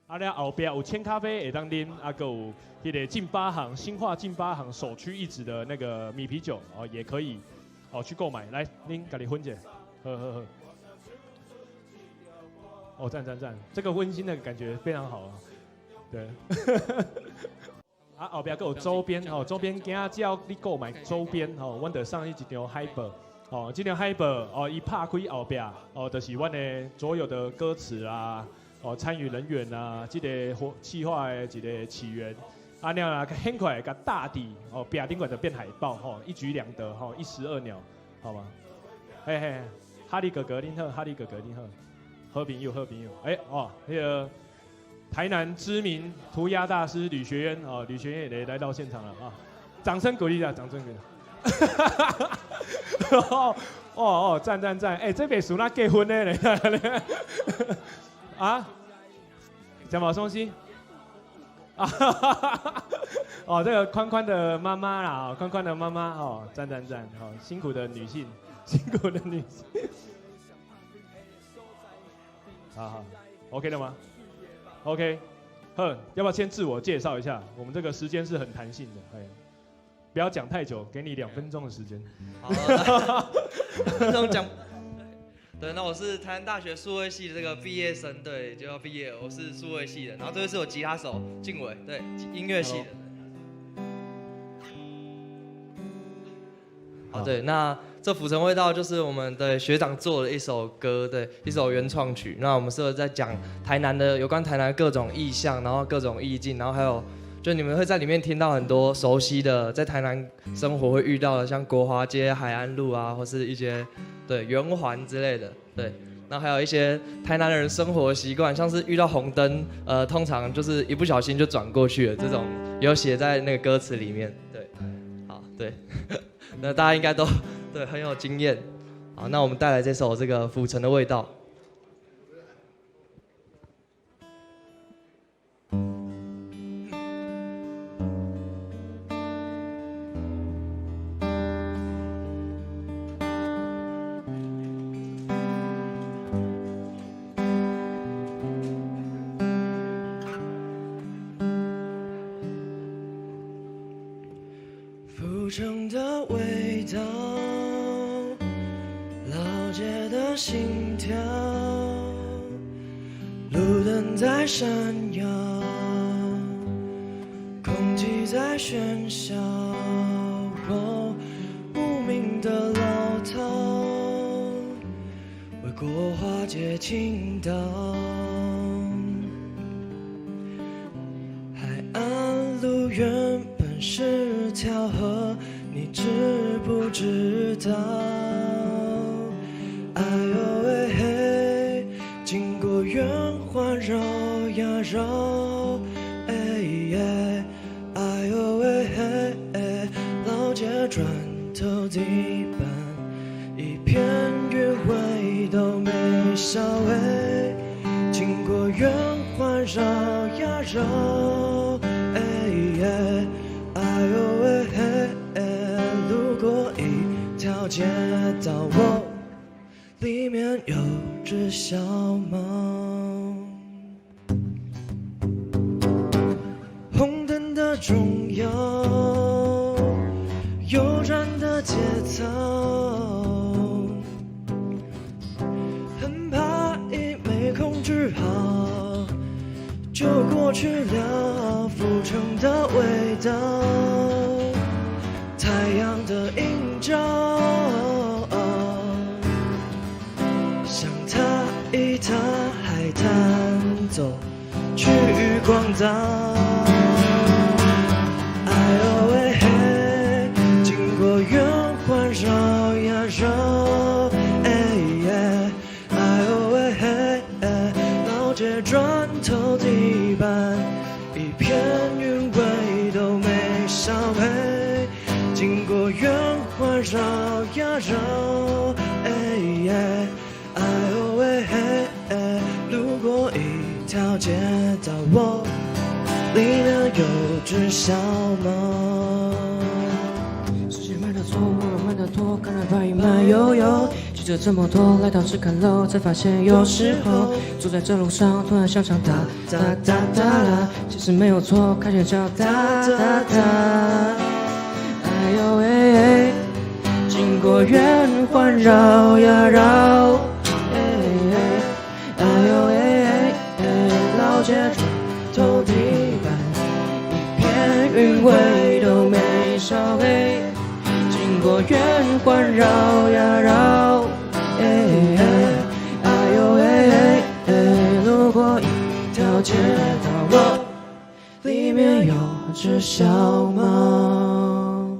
啊，了後壁有千咖啡會當啉，啊，閣有彼个進八行新化進八行首屈一指的那個米啤酒哦，也可以哦去購買。來，恁家己分者，好好好。哦，讚讚讚，這個溫馨的感覺非常好啊。對。啊，後壁閣有周邊哦，周邊今仔只要你購買周邊吼，阮就送你一張海報。哦，這張海報哦，伊拍開後壁哦，就是阮的所有的歌詞啊，哦，參與人員啊，這個活企劃的一個起源。啊，了啦，很快共大底哦，壁頂管就變海報吼，一舉兩得吼，一石二鳥，好嗎？嘿嘿，哈利哥哥您好，哈利哥哥您好，好朋友好朋友，欸哦，彼个台南知名塗鴉大師呂學淵哦，呂學淵也來到現場了啊！掌聲鼓勵一下，掌聲鼓勵。哦哦，讚讚讚！欸，這袂輸那結婚的咧，啊？什麼東西？啊哦，這個寬寬的媽媽啦，寬寬的媽媽哦，讚讚讚！好，辛苦的女性，辛苦的女性。好好，OK 了嗎？OK，好，要不要先自我介紹一下？我們這個時間是很彈性的，哎，不要講太久，給你2分鐘的時間。好，2分鐘講。對，那我是台南大學數位系的這個畢業生，對，就要畢業，我是數位系的。然後這位是我吉他手靜偉，對，音樂系的。好，對，那這府城味道就是我們的學長做的一首歌，對，一首原創曲。那我們是在講台南的有關台南各種意象，然後各種意境，然後還有就你們會在裡面聽到很多熟悉的在台南生活會遇到的，像國華街、海安路啊，或是一些對圓環之類的，對。那還有一些台南人生活習慣，像是遇到紅燈，通常就是一不小心就轉過去了，這種有寫在那個歌詞裡面，對，好，對。那大家應該都對很有經驗，好，那我們帶來這首這個府城的味道。府城的味道，老街的心跳，路燈在閃耀，空氣在喧囂，哦，無名的老饕，為國華街傾倒，海岸路原本是條河，你知不知道？哎呦喂嘿，經過圓環繞呀繞，哎耶，哎呦喂嘿，老街磚頭地板，一片韻味都沒少喂。經過圓環繞呀繞，哎耶，哎呦喂嘿，路過一條街道，我裡面有隻小貓。紅燈的重要，右轉的節奏，很怕一沒控制好，就過去了。府城的味道，太陽的映照，想踏一踏海灘，走去漁光島。哎呦喂嘿，經過圓環繞呀繞，哎耶，哎呦喂嘿，老街磚頭地板，一片韻味都沒少嘿。經過圓環繞呀繞，哎耶，哎呦喂嘿，路過一條街道，我裡面有隻小貓。時間慢的錯，我慢的拖，看來慢慢悠悠，節着这么多，来到赤崁路，才发现有时候走在这路上，突然想唱哒哒哒哒啦，其实没有错，开始叫哒哒哒。哎呦喂，经过圆环绕呀绕，哎哎呦喂，老街砖头地板，一片韵味都没少给。经过圆环绕呀绕，哎哎呦喂，路过一条街道，我里面有只小猫。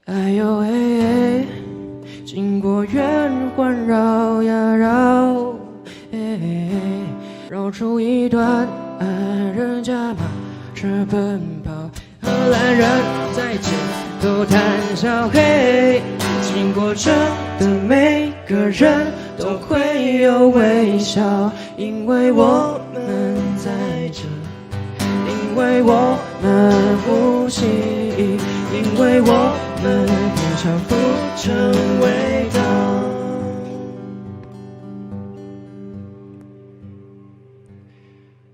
哎呦喂，经过圆环绕呀绕，哎，绕出一段人家马车奔跑，荷兰人在街头谈笑，嘿，经过这的每个人都会有微笑，因为我们在这，因为我们呼吸，因为我们品尝府城味道。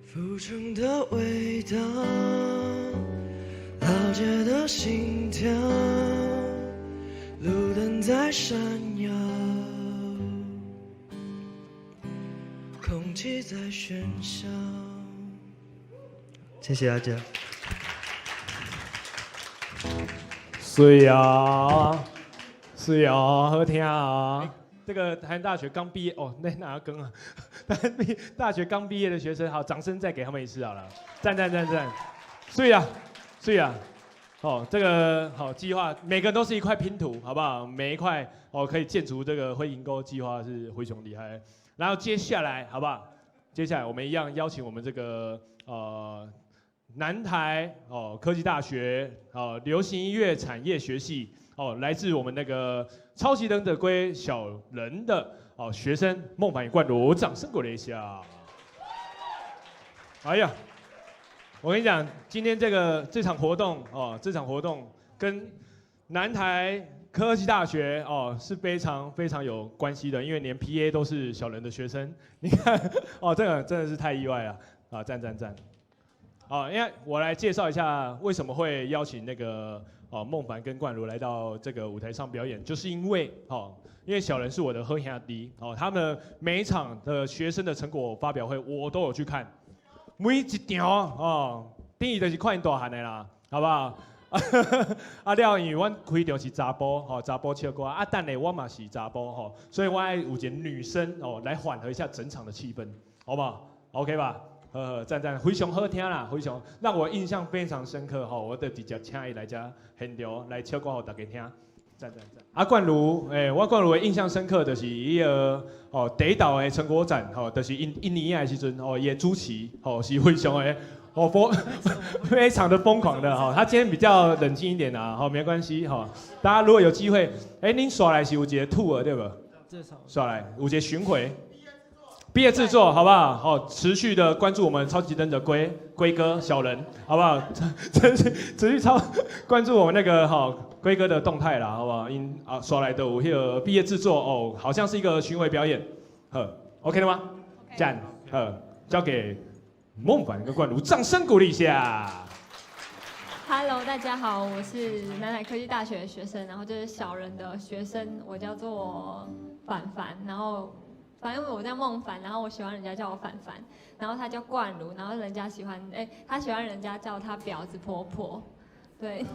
府城的味道，老街的心跳，路灯在闪耀，空气在喧嚣。谢谢大家。水啊，水啊，好听啊！这个台南大学刚毕业哦，那哪个啊？大学刚毕业的学生，好，掌声再给他们一次好了，赞赞赞赞！水啊，水啊！哦，这个好计划，每个都是一块拼图，好不好？每一块哦，可以建筑这个灰银沟计划是非常厉害。然后接下来，好不好？接下来我们一样邀请我们这个南台哦科技大学哦流行音乐产业学系哦，来自我们那个超级忍者龟小人的哦学生孟凡与冠儒，掌声鼓励一下。哎呀，我跟你讲，今天这场活动哦，这场活动跟南台科技大学哦是非常非常有关系的，因为连 PA 都是小人的学生，你看哦，这个真的是太意外了啊！赞赞赞！好，因为我来介绍一下为什么会邀请那个哦孟凡跟冠儒来到这个舞台上表演，就是因为哦，因为小人是我的好兄弟哦，他们每一场的学生的成果发表会我都有去看，每一场哦，等于就是看𪜶大汉的啦，好不好？啊了，因为阮开场是查埔吼，查埔唱歌啊，等下我嘛是查埔吼，所以我爱有一个女生哦来缓和一下整场的气氛，好不好？OK 吧？赞赞，非常好听啦，非常让我印象非常深刻吼，我就直接请伊来遮现场来唱歌予大家听，赞赞赞。啊，冠儒，我冠儒的印象深刻就是伊个哦第一道的成果展吼，就是𪜶一年的时阵哦，伊的主持吼是非常的哦疯，非常的疯狂的哈。他今天比较冷静一点啊，好没关系哈。大家如果有机会，恁煞来是有一个 tour 对无？煞来有一个巡回。毕业制作好不好？好，持续的关注我们超级忍者龟龟哥小人，好不好？持续持续超关注我们那个哈龟哥的动态啦，好不好？𪜶啊刷来的有那个毕业制作哦，好像是一个巡回表演，呵，OK 了吗？赞，呵，交给孟凡跟冠儒，掌声鼓励一下。 Hello，大家好，我是南台科技大学的学生，然后就是小人的学生，我叫做凡凡，然后。反正我叫孟凡，然后我喜欢人家叫我凡凡，然后他叫冠儒，然后人家喜欢，他喜欢人家叫他婊子婆婆，对。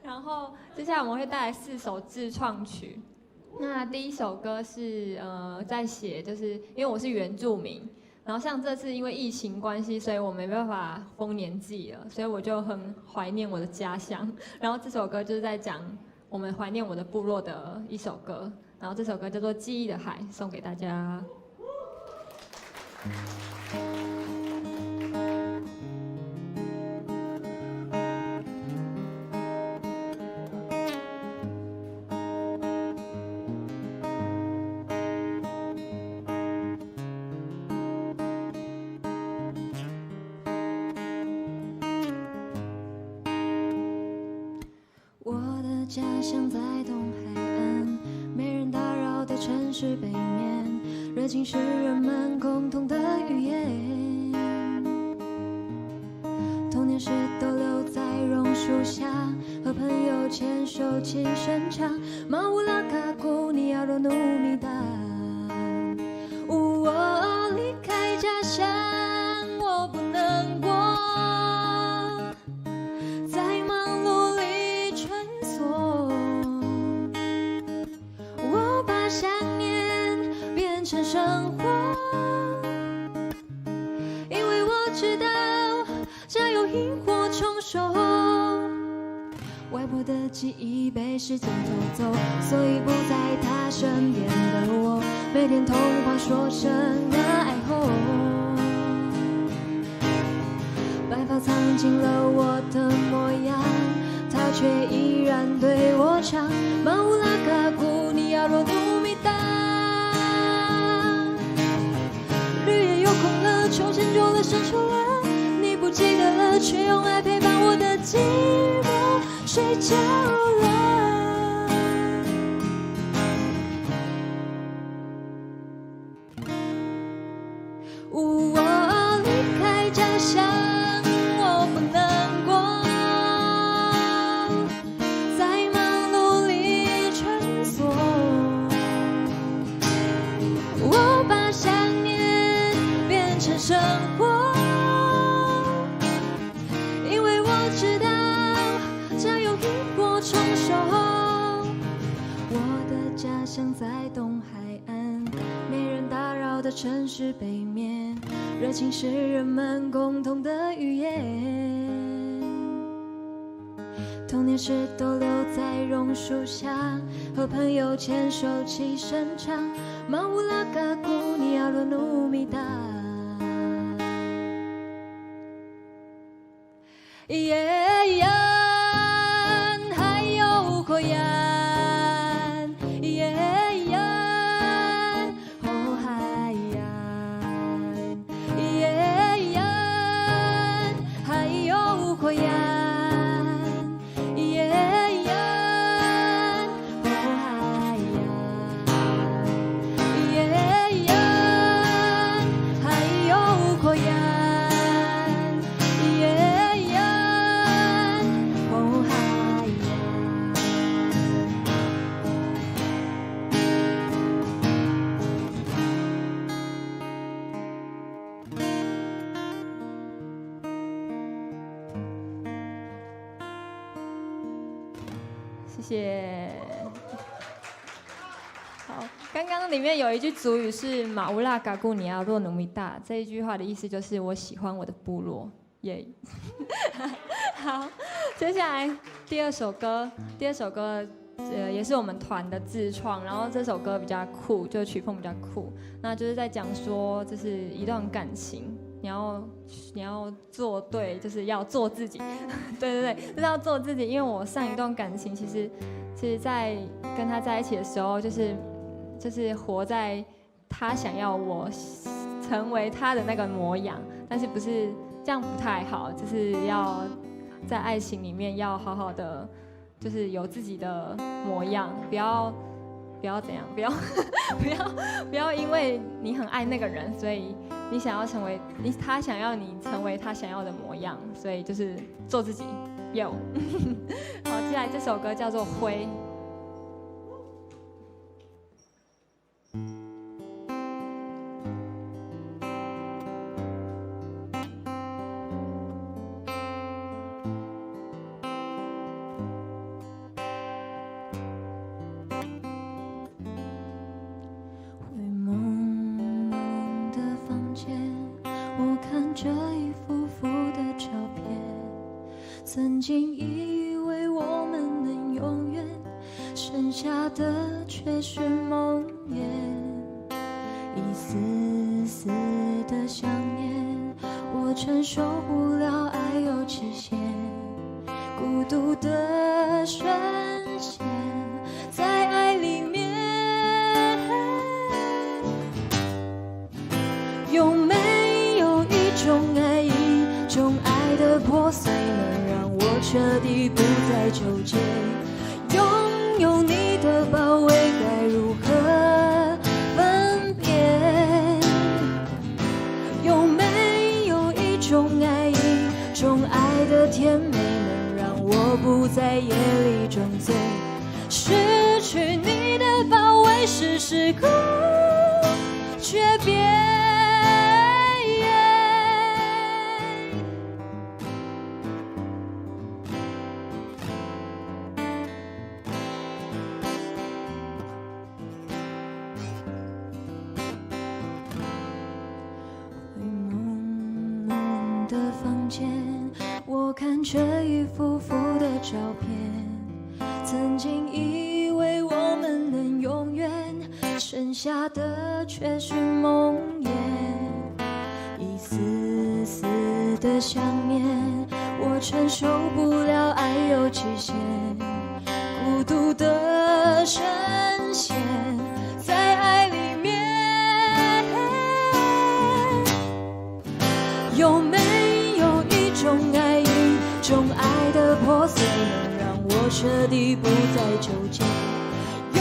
然后接下来我们会带来4首自创曲，那第一首歌是在写，就是因为我是原住民，然后像这次因为疫情关系，所以我没办法丰年祭了，所以我就很怀念我的家乡。然后这首歌就是在讲我们怀念我的部落的一首歌。然后这首歌叫做《记忆的海》，送给大家。我的家乡在东海岸。没市北面，热情是人们共同的语言。童年时都留在榕树下，和朋友牵手轻声唱。马乌拉卡古尼亚罗努米达。我离开家乡，我不能过，在忙碌里穿梭。我把想念变成生活，因为我知道家有萤火虫守。外婆的记忆被时间偷走，所以不在她身边的我，每天通话说声爱后，白发藏进了我的模样，她却依然对我唱。马乌拉卡古尼亚罗努米达，绿叶又空了，秋千旧了，生锈了，你不记得了，却用爱陪伴我的寂寞睡觉了。我离开家乡，我不能过，在忙碌里穿梭。我把想念变成生活，因为我知道家有萤火虫守。我的家乡在东海岸，没人打扰的城市北面，热情是人们共同的语言。童年时都留在榕树下，和朋友牵手齐声唱。马乌拉嘎古尼亚罗努米达。耶呀，还有火焰，耶呀，哦海呀，耶呀，还有火焰，耶呀，哦海呀，耶呀，还有火焰，耶呀，哦海呀。谢谢。好，刚刚里面有一句族语是马乌拉嘎古尼亚洛努米达，这一句话的意思就是我喜欢我的部落，耶。好，接下来第二首歌，第二首歌也是我们团的自创，然后这首歌比较酷，就曲风比较酷，那就是在讲说，就是一段感情，你要做对，就是要做自己，对对对，就是要做自己。因为我上一段感情，其实在跟他在一起的时候，就是活在他想要我成为他的那个模样，但是不是这样不太好，就是要在爱情里面要好好的，就是有自己的模样，不要怎样，不要因为你很爱那个人，所以你想要成为你他想要你成为他想要的模样，所以就是做自己。有，好，接下来这首歌叫做《灰》。灰蒙蒙的房间，我看着一幅幅的照片，曾经以为我们能永远，剩下的却是梦魇。一丝丝的想念，我承受不了爱有期限，孤独的深陷在爱里面。有没有一种爱，一种爱的破碎，能让我彻底不再纠结？拥有你的包围，该如何種愛，一種愛的甜美，能讓我不在夜裡裝醉？失去你的包圍，是時空訣別。灰濛濛的房間，我看著一幅幅的照片，曾經以為我們能永遠，剩下的卻是夢魘。一絲絲的想念，我承受不了愛有期限，孤獨的深陷在愛裡面。有沒有一種愛，一種愛的破碎，能讓我徹底不再糾結？擁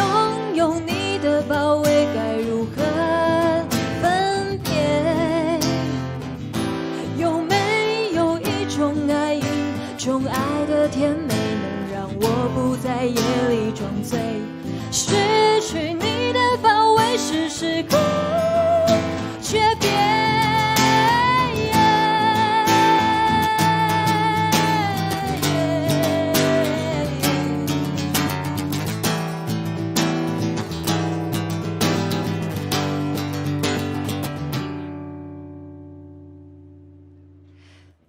有你的包圍，該如何分別？有沒有一種愛，一種愛的甜美，能讓我不在夜裡裝醉？失去你的包圍，是時空訣別。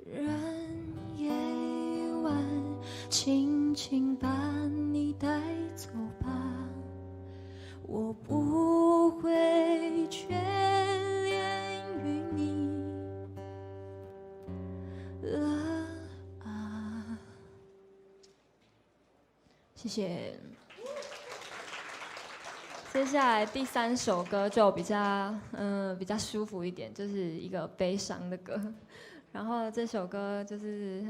任夜晚輕輕把你帶走吧，我不會眷戀於你了啊。謝謝。接下來第三首歌就比較舒服一點，就是一個悲傷的歌。然後這首歌就是，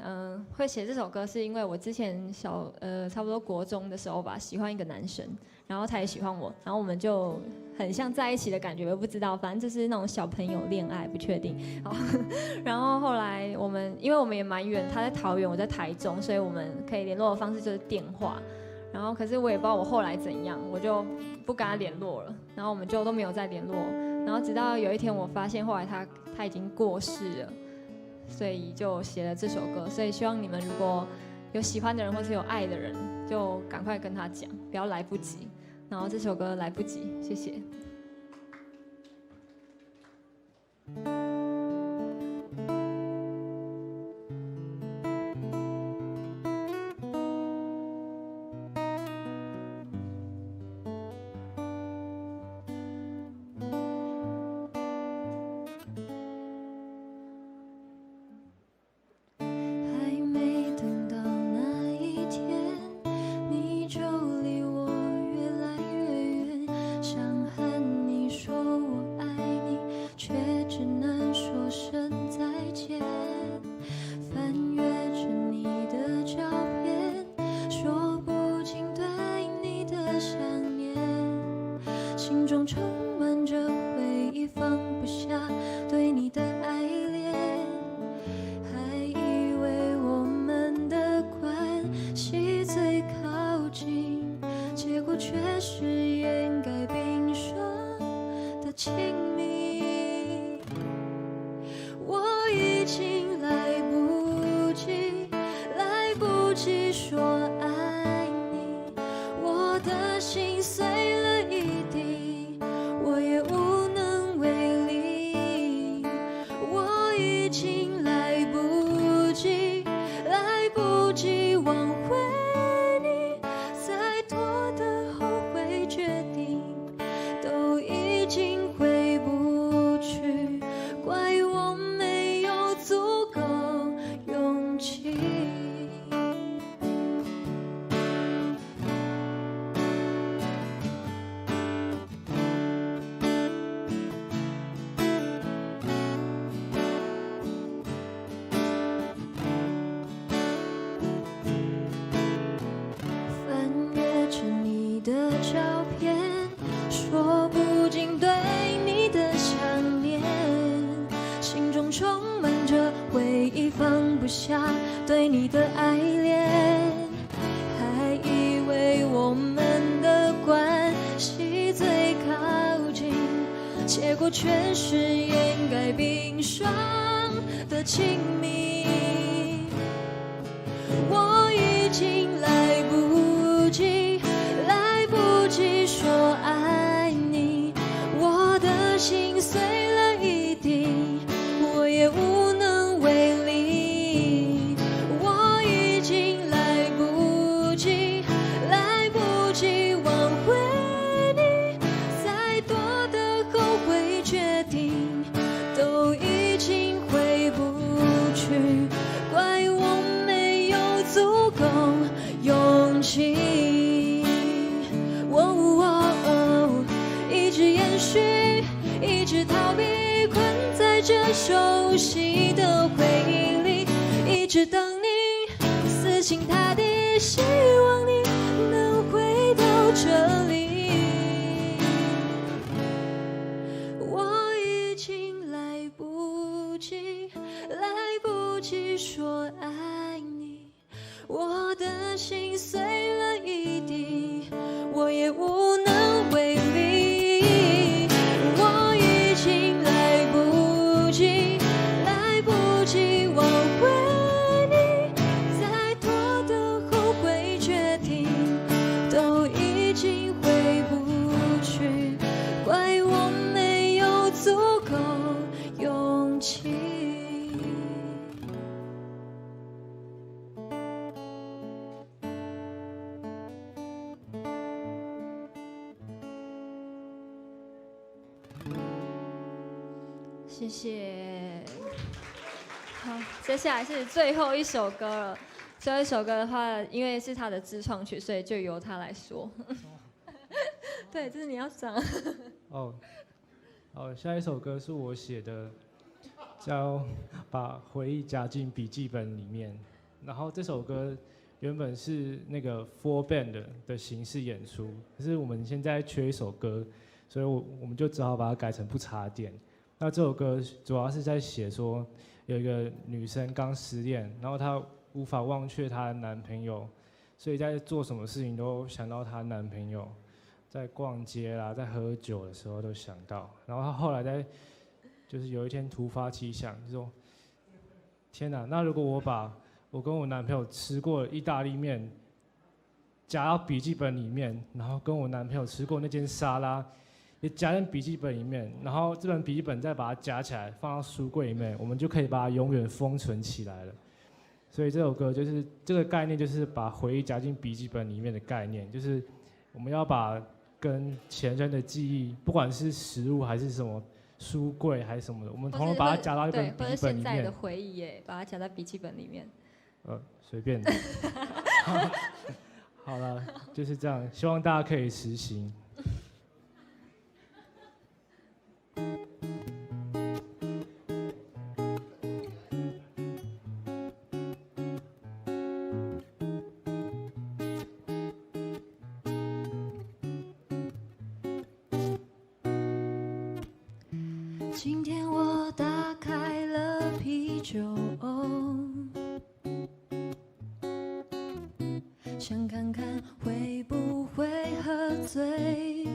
會寫這首歌是因為我之前差不多國中的時候吧，喜歡一個男生，然後他也喜歡我，然後我們就很像在一起的感覺，我不知道，反正就是那種小朋友戀愛，不確定。好，然後後來我們，因為我們也蠻遠，他在桃園，我在台中，所以我們可以聯絡的方式就是電話。然後可是我也不知道我後來怎樣，我就不跟他聯絡了，然後我們就都沒有再聯絡。然後直到有一天我發現，後來他已經過世了。所以就寫了這首歌，所以希望你們如果有喜歡的人或是有愛的人，就趕快跟他講，不要來不及。然後這首歌來不及，謝謝。充滿着回忆，放不下对你的爱恋，还以为我们的关系最靠近，结果却是掩盖冰霜的亲密。我已经来不及，来不及说爱你，我的心碎了一地，我也无能为力。我已經來不及，來不及挽回你，再多的後悔決定，都已經回不去，怪我沒有足夠勇氣。哦，一直延續，一直逃避，困在這熟悉的回憶裡，一直等你，死心塌地，希望你能回到這裡。我已經來不及，來不及說愛你，我的心碎了一地，我也無能為力。我已經來不及，來不及挽回你，再多的後悔決定，都已經回不去，怪我沒有足夠勇氣。謝謝。好，接下來是最後一首歌了。最後一首歌的話，因為是他的自創曲，所以就由他來說。對，這是你要講。哦，好，下一首歌是我寫的，叫《把回憶夾進筆記本裡面》。然後這首歌原本是那個 full band 的形式演出，可是我們現在缺一首歌，所以我們就只好把它改成不插電。那這首歌主要是在寫說，有一個女生剛失戀，然後她無法忘卻她的男朋友，所以在做什麼事情都想到她男朋友，在逛街啦，在喝酒的時候都想到。然後她後來在，就是有一天突發奇想，就說：天哪，那如果我把我跟我男朋友吃過的意大利麵夾到筆記本裡面，然後跟我男朋友吃過那間沙拉也夾進筆記本裡面，然後這本筆記本再把它夾起來放到書櫃裡面，我們就可以把它永遠封存起來了。所以這首歌就是這個概念，就是把回憶夾進筆記本裡面的概念，就是我們要把跟前任的記憶，不管是食物還是什麼書櫃還是什麼的，我們統統把它夾到一本筆記本裡面。或者現在的回憶耶，把它夾在筆記本裡面。隨便。好了，就是這樣，希望大家可以實行。今天我打開了啤酒，想看看會不會喝醉。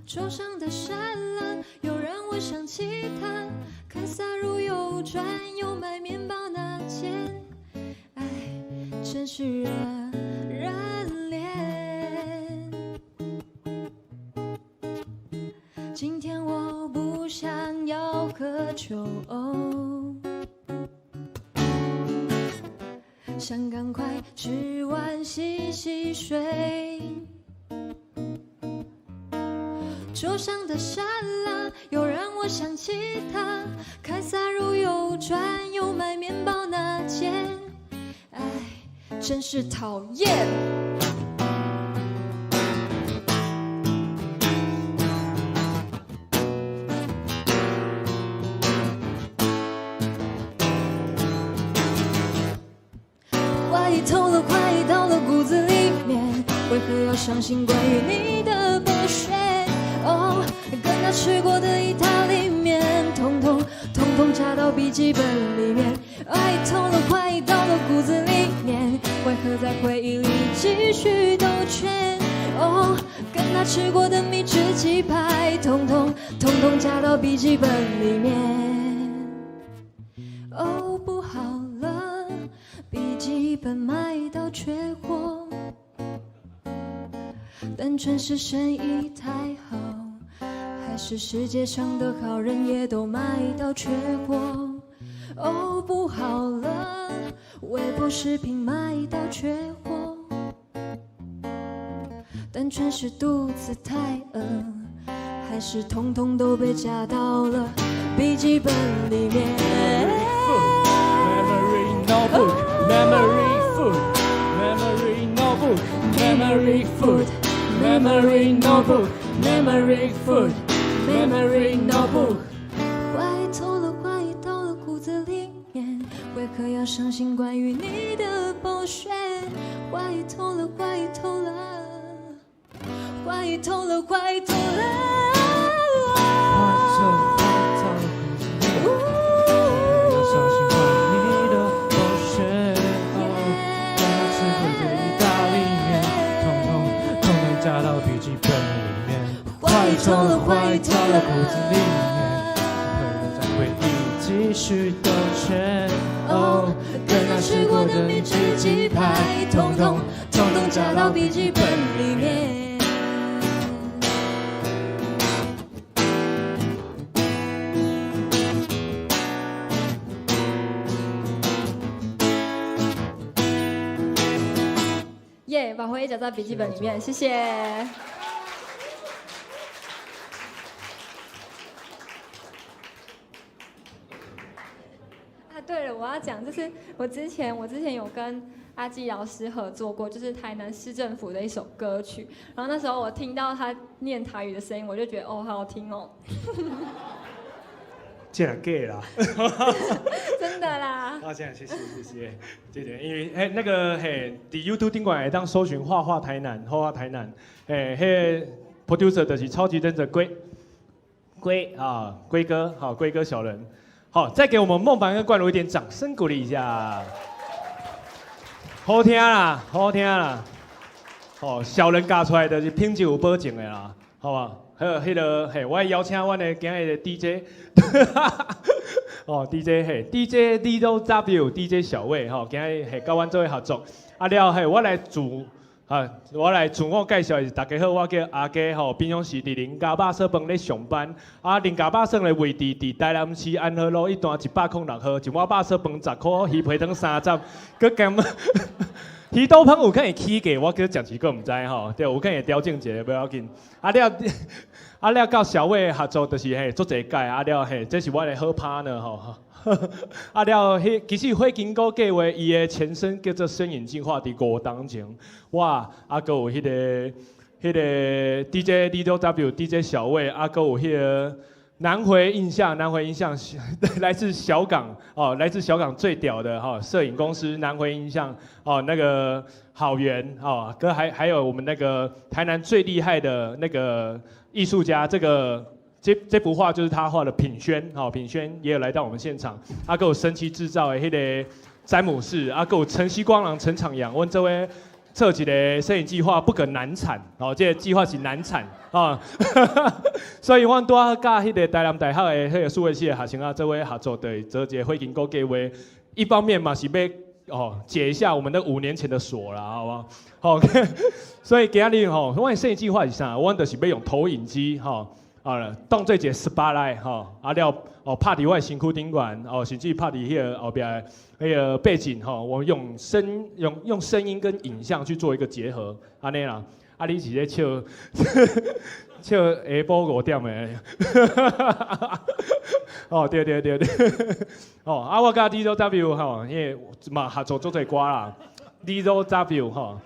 桌上的沙拉又讓我想起他，凱撒路右轉又買麵包那間，唉，真是惹人憐。今天我不想要喝酒，想趕快吃完洗洗睡。桌上的沙拉又讓我想起他，凱撒路右轉又買麵包那間，唉，真是討厭。懷疑透了，懷疑到了骨子裡面，為何要相信關於你的剝削？哦，跟他吃過的意大利麵，統統到筆記本裡面。愛透了，懷疑到了骨子裡面，為何在回憶裡繼續兜圈？哦，跟他吃過的秘製雞排，統統統統加到筆記本裡面。哦，不好了，筆記本賣到缺貨，單純是生意太好，還是世界上的好人也都賣到缺貨？哦，不好了，微波食品賣到缺貨，單純是肚子太餓，還是統統都被加到了筆記本裡面？ Memory notebook, memory food, memory notebook, memory food, memory notebook, memory food, memory notebook。壞透了，懷疑到了骨子裡面，為何要相信關於你的剝削？壞透了，壞透了，壞透了，壞透了。壞透，壞到骨子裡面，要相信關於你的剝削。哦，跟他吃過的意大利麵，統統統統加到筆記本裡面。壞透了，壞到了骨子裡面，為何在回憶繼續兜圈？哦，跟他吃過的秘製雞排，統統統統加到筆記本裡面。耶，把回憶夾在筆記本裡面，謝謝。啊，對了，我要講，就是我之前有跟阿紀老師合作過，就是台南市政府的一首歌曲。然後那時候我聽到他念台語的聲音，我就覺得哦，好好聽哦。這若假啦，真的啦。啊，這樣謝謝謝謝，謝謝。因為嘿那個嘿，佇 YouTube 頂懸會當搜尋畫畫台南，畫畫台南，嘿，彼個 producer 就是超級忍者龜，龜啊，龜哥，好，龜哥小人，好，再給我們孟凡跟冠儒一點掌聲鼓勵一下。好聽啦，好聽啦，哦，小人教出來就是品質有保證的啦，好吧？好，彼個嘿，我邀請阮的今日的 DJ，哦，DJ 嘿，DJ Little W，DJ 小魏吼，今日嘿佮阮做伙合作，啊了嘿，我來自我介紹是，大家好，我叫阿佳吼，平常時佇林家肉燥飯咧上班，啊，林家肉燥的位置佇台南市安和路一段106號，一碗肉燥飯10箍，魚皮湯30，閣兼魚肚湯有可能起價，我閣食一個毋知吼，對，有可能會調整一下，無要緊。啊了，啊了，佮小魏合作就是嘿，足濟屆，啊了嘿，這是我的好 partner 吼。啊了，彼其實火金菇計劃伊的前身叫做聲影計劃，佇5冬前，我啊閣有彼個 DJ Little W、DJ 小魏，啊閣有彼個南迴印象，南迴印象來自小港哦，來自小港最屌的哈攝影公司南迴印象哦，那個好緣哦，閣還有我們那個台南最厲害的那個藝術家，這幅畫就是他畫的品軒，哦，品軒也有來到我們現場，啊，閣有神奇製造的彼個詹姆士，啊，閣有晨曦光廊陳長陽，阮這位設計的攝影計劃不可難產，哦，這個計劃是難產啊，所以阮拄仔佮彼個台南大學的彼個數位系的學生啊，做伙合作的做一個火金菇計劃，一方面嘛是欲哦解一下我們的5年前的鎖啦，好不好？好，所以今仔日吼，阮的攝影計劃是啥？阮就是欲用投影機吼。啊，當做一個 spotlight 吼，啊了哦，拍佇我的身軀頂懸，哦，甚至拍佇彼個後壁彼個背景吼，我們用聲音跟影像去做一個結合，按呢啦，啊你是咧笑笑下晡5點的，哦對對對對，哦啊我佮 Little W 吼，因為嘛合作足濟歌啦，Little W 吼，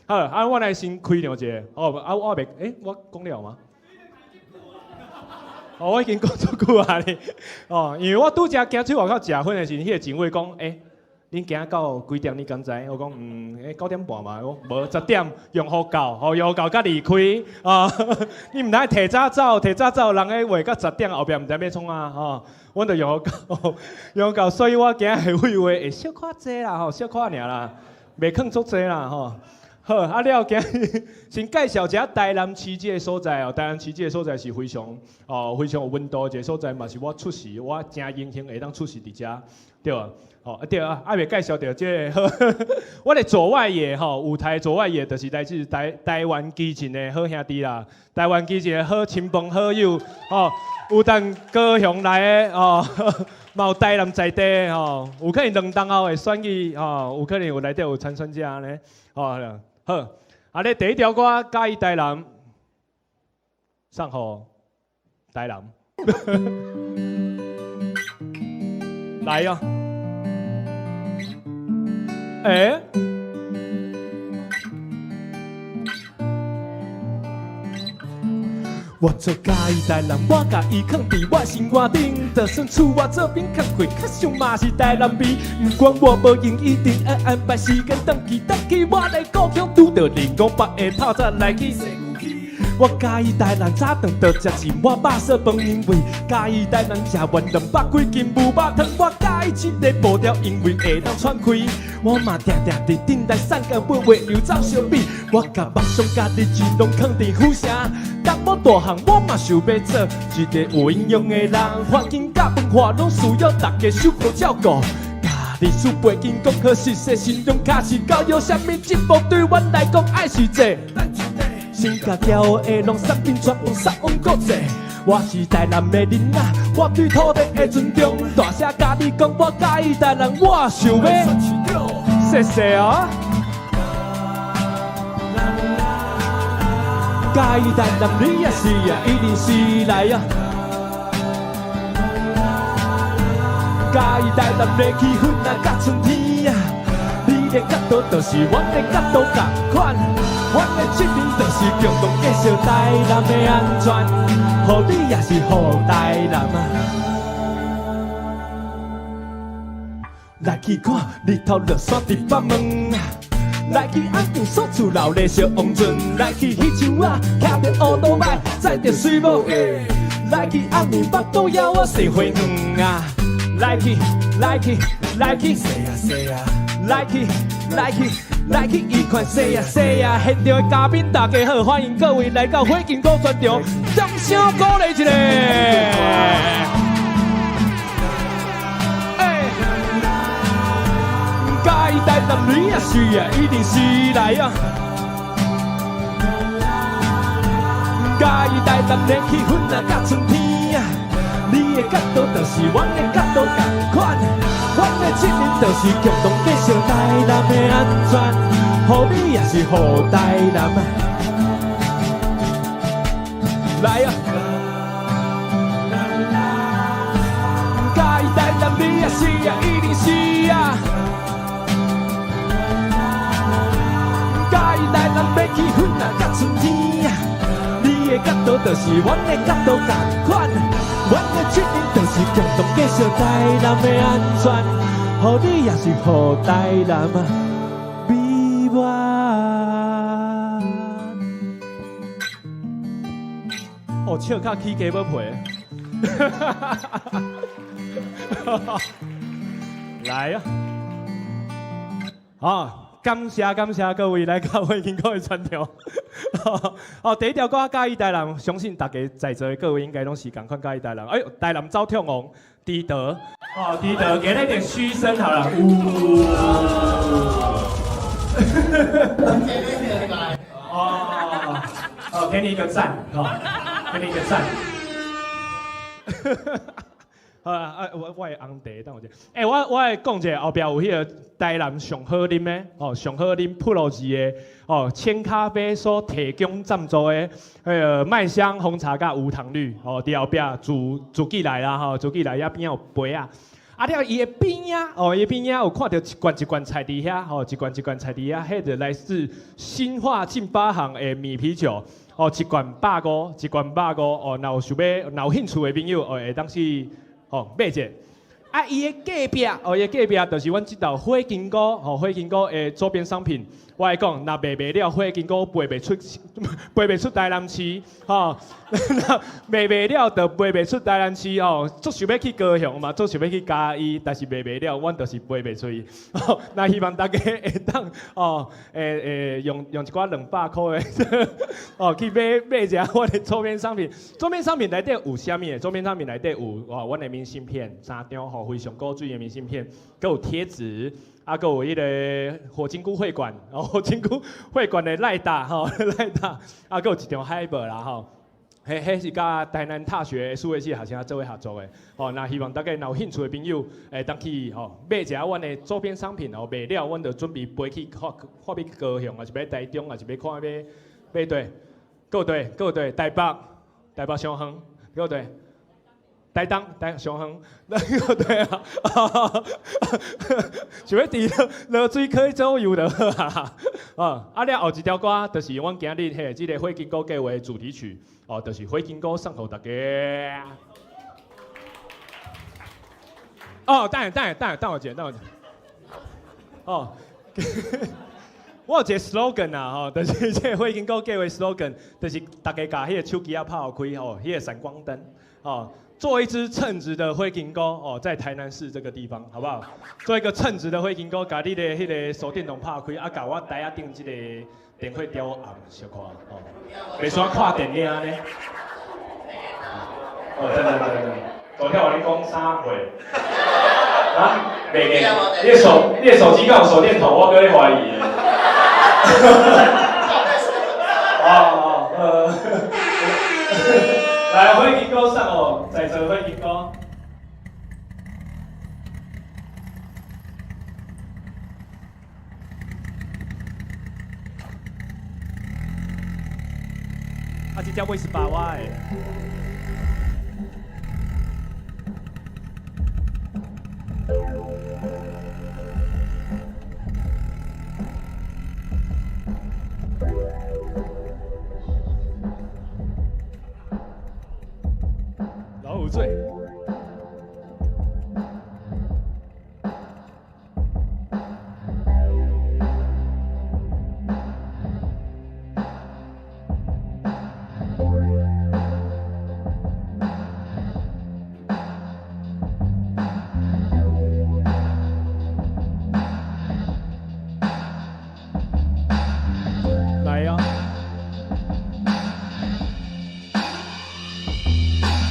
好，啊我來先開場一下，哦啊我袂，欸我講了嗎？哦，我已經講足久啊咧，哦，因為我拄才行出外口食薰的時陣，彼個警衛講，欸，恁今仔到幾點？你敢知？我講嗯，9點半嘛。我無10點用予到，吼用予到才離開。啊，你毋通提早走，提早走，人咧畫到十點後壁毋知欲創啊，吼。阮就用予到，用予到，所以我今仔的廢話會小可濟啦，吼，小可爾啦，袂囥足濟啦，吼。好，啊了，今日先介紹一下台南市這个所在哦。台南市這个所在是非常哦，非常有溫度的一个所在，嘛是我出世，我誠榮幸會當出世佇遮，對無？吼，啊對啊，還袂介紹著這个，我的左外野吼，舞台左外野就是來自台灣基進的好兄弟啦，台灣基進的好親朋好友，吼，有佇高雄來的哦，嘛有台南在地的吼，有可能兩冬後會選舉吼，有可能有內底有參選者呢，吼。好，啊，咧第一條歌佮意台南，送予台南，來哦，欸。我做佮意台南，我共伊囥佇我心肝頂，就算厝我做邊工課，較想嘛是台南味。毋管我無閒，一定愛安排時間轉去轉去我的故鄉，拄著0500的透早來去。我佮意台南早頓就食一碗肉燥飯，因為佮意台南食完200幾斤牛肉湯。我佮意這个步調，因為會當喘氣。我嘛定定佇等待送到尾尾遊走相比。我共夢想佮日子攏囥佇府城。當我大漢，我嘛想欲做一个有營養的人。環境佮文化攏需要大家相互照顧。歷史背景講好實際，信用卡是教育，啥物進步對阮來講愛是這。先共驕傲的攏送變全部送往國際。我是台南的囡仔，我對土地的尊重。大聲共你講，我佮意台南，我想欲。謝謝哦。佮意台南，你也是啊，一定是來啊。佮意台南的氣氛啊，佮春天啊，你的角度就是阮的角度仝款。阮的責任就是共同繼續台南的安全，予你也是予台南啊。來去看日頭落山佇北門，來去安定所厝樓的小王村，來去彼樹仔騎著烏多擺，載著水母，來去暗暝腹肚枵我踅花園啊，來去來去來去，來去來去。來去伊款西啊西啊，現場的嘉賓大家好，歡迎各位來到火金果專場，掌聲鼓勵一下。欸，佮意台南女啊水啊，一定是來啊。佮意台南的氣氛啊，佮春天啊，你的角度就是阮的角度仝款。阮的責任就是共同繼續台南的安全，予你也是予台南啊。來啊！佮意台南你也是啊，一定是啊。佮意台南的氣氛啊，佮春天啊，你的角度就是阮的角度仝款。阮的責任就是共同繼續台南的安全，予你也是予台南啊美滿。哦，笑甲起雞母皮。來啊！好。感謝感謝各位來到火金果的專場。哦，第一條歌佮意台南，相信大家在座的各位應該攏是仝款佮意台南。哎呦，台南走跳王迪德，哦，迪德給他一點噓聲好了。哦，哦，給你一個讚，哦，給你一個讚。好啊，我會紅茶，等我一下。欸，我會講一下，後壁有彼个台南上好啉的，哦，上好啉普羅士的，哦，千咖啡所提供贊助的，彼个麥香紅茶佮無糖綠，哦，佇後壁煮起來啦，吼，煮起來遐邊仔有杯仔。啊了，伊的邊仔，哦，伊的邊仔有看著一罐一罐菜佇遐，吼，一罐一罐菜佇遐，彼就來自新化進發行的米啤酒，哦，一罐150，一罐150，哦，若有想欲，若有興趣的朋友，哦，會當去。哦，買一下，啊，伊的隔壁，哦，伊的隔壁就是阮這道火金菇，吼，火金菇的周边商品。我來講，若賣袂了火金菇，賣袂出，賣袂出台南市，吼，賣袂了就賣袂出台南市，吼，足想欲去高雄嘛，足想欲去嘉義，但是賣袂了，阮就是賣袂出去。那希望大家會當，哦，用一寡200箍的，哦，去買買一下阮的周邊商品。周邊商品內底有啥物的？周邊商品內底有，哦，阮的明信片三張，吼，非常古錐的明信片，閣有貼紙。啊，閣有彼个火金菇會館，哦，火金菇會館的賴打吼，賴打，啊，閣有一張海報啦吼，彼是佮台南大學數學系學生做伙合作的，吼，那希望大家若有興趣的朋友，會當去吼買一下阮的周邊商品哦，賣了阮就準備飛去發發去高雄，抑是欲台中，抑是欲看欲欲佗，閣佗，閣佗，台北，台北上遠，閣佗。台東，台上遠，那個對啊，想欲佇濁水溪左右就好啊。啊了後一條歌，就是阮今日彼這个火金菇計畫的主題曲，哦，就是火金菇送予大家。哦，等下等下等下等我一下，等我一下。哦，我有一个 slogan 啊，吼，就是這个火金菇計畫 slogan，就是大家共彼个手機仔拍開吼，彼个閃光燈，哦。做一隻稱職的火金菇哦，在台南市這個地方，好不好？做一個稱職的火金菇，共你的彼个手電筒拍開，啊，共我台仔頂這个電火調暗小可，哦，袂煞看電影呢。哦，真的真的真的，昨天我咧講啥話？啊，袂記，你的手機敢有手電筒，我閣咧懷疑。哦哦，來，火金菇送哦，在座火金菇。啊，這只尾是爸我的。老水。來啊！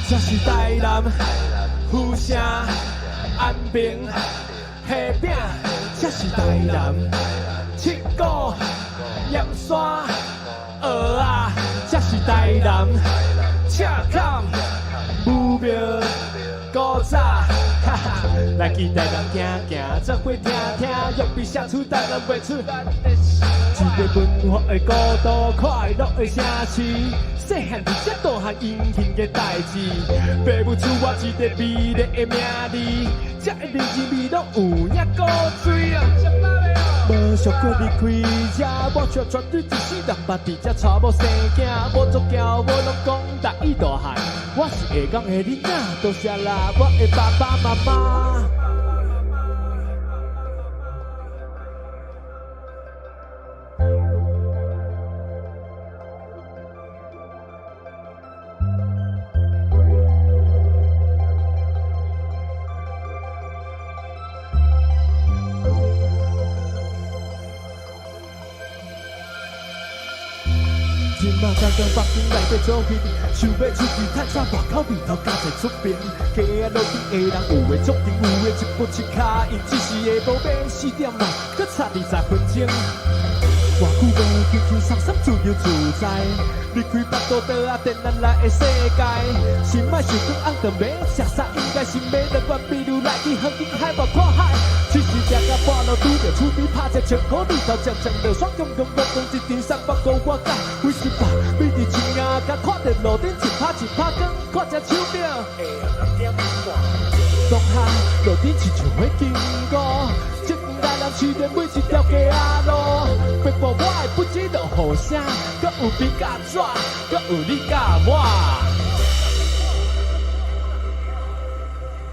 這是台南府城安平蝦餅，這是台南七股鹽山蚵仔，這是台南赤崁武廟古早。哈哈，來去台南行行，做伙聽聽，約比寫出台南袂出。一个文化的孤島，快樂的城市。細漢佇遮大漢殷勤的代誌，爸母賜我一个美麗的名字，這个人情味攏有影古錐啊！無想過離開這，我卻絕對一世人捌佇這娶某生囝，無宗教，無攏講台語大漢。我是下港的囡仔，多謝啦，我的爸爸媽媽。這馬剛剛北京內底做戲，想欲出去趁啥外口味頭較濟出名。街仔路頂的人有的足甜，有的一步一跤，𪜶只是下晡欲4點嘛，閣插20分鐘。偌久無輕輕鬆鬆自由自在，離開腹肚桌仔，電咱來的世界。先莫想講翁頓欲食啥，應該是欲兩罐比如來去遠景海外看海。只是行到半路，拄著厝邊拍一10箍日頭，渐渐落雪，公公公公一阵三百箍我甲几十百，美伫树仔甲看著路顶一拍一拍光，看这手錶。当下路顶亲像火金菇，这台南市的每一条街仔路，爬过我的不止落雨声，阁有笔佮纸，阁有你佮我。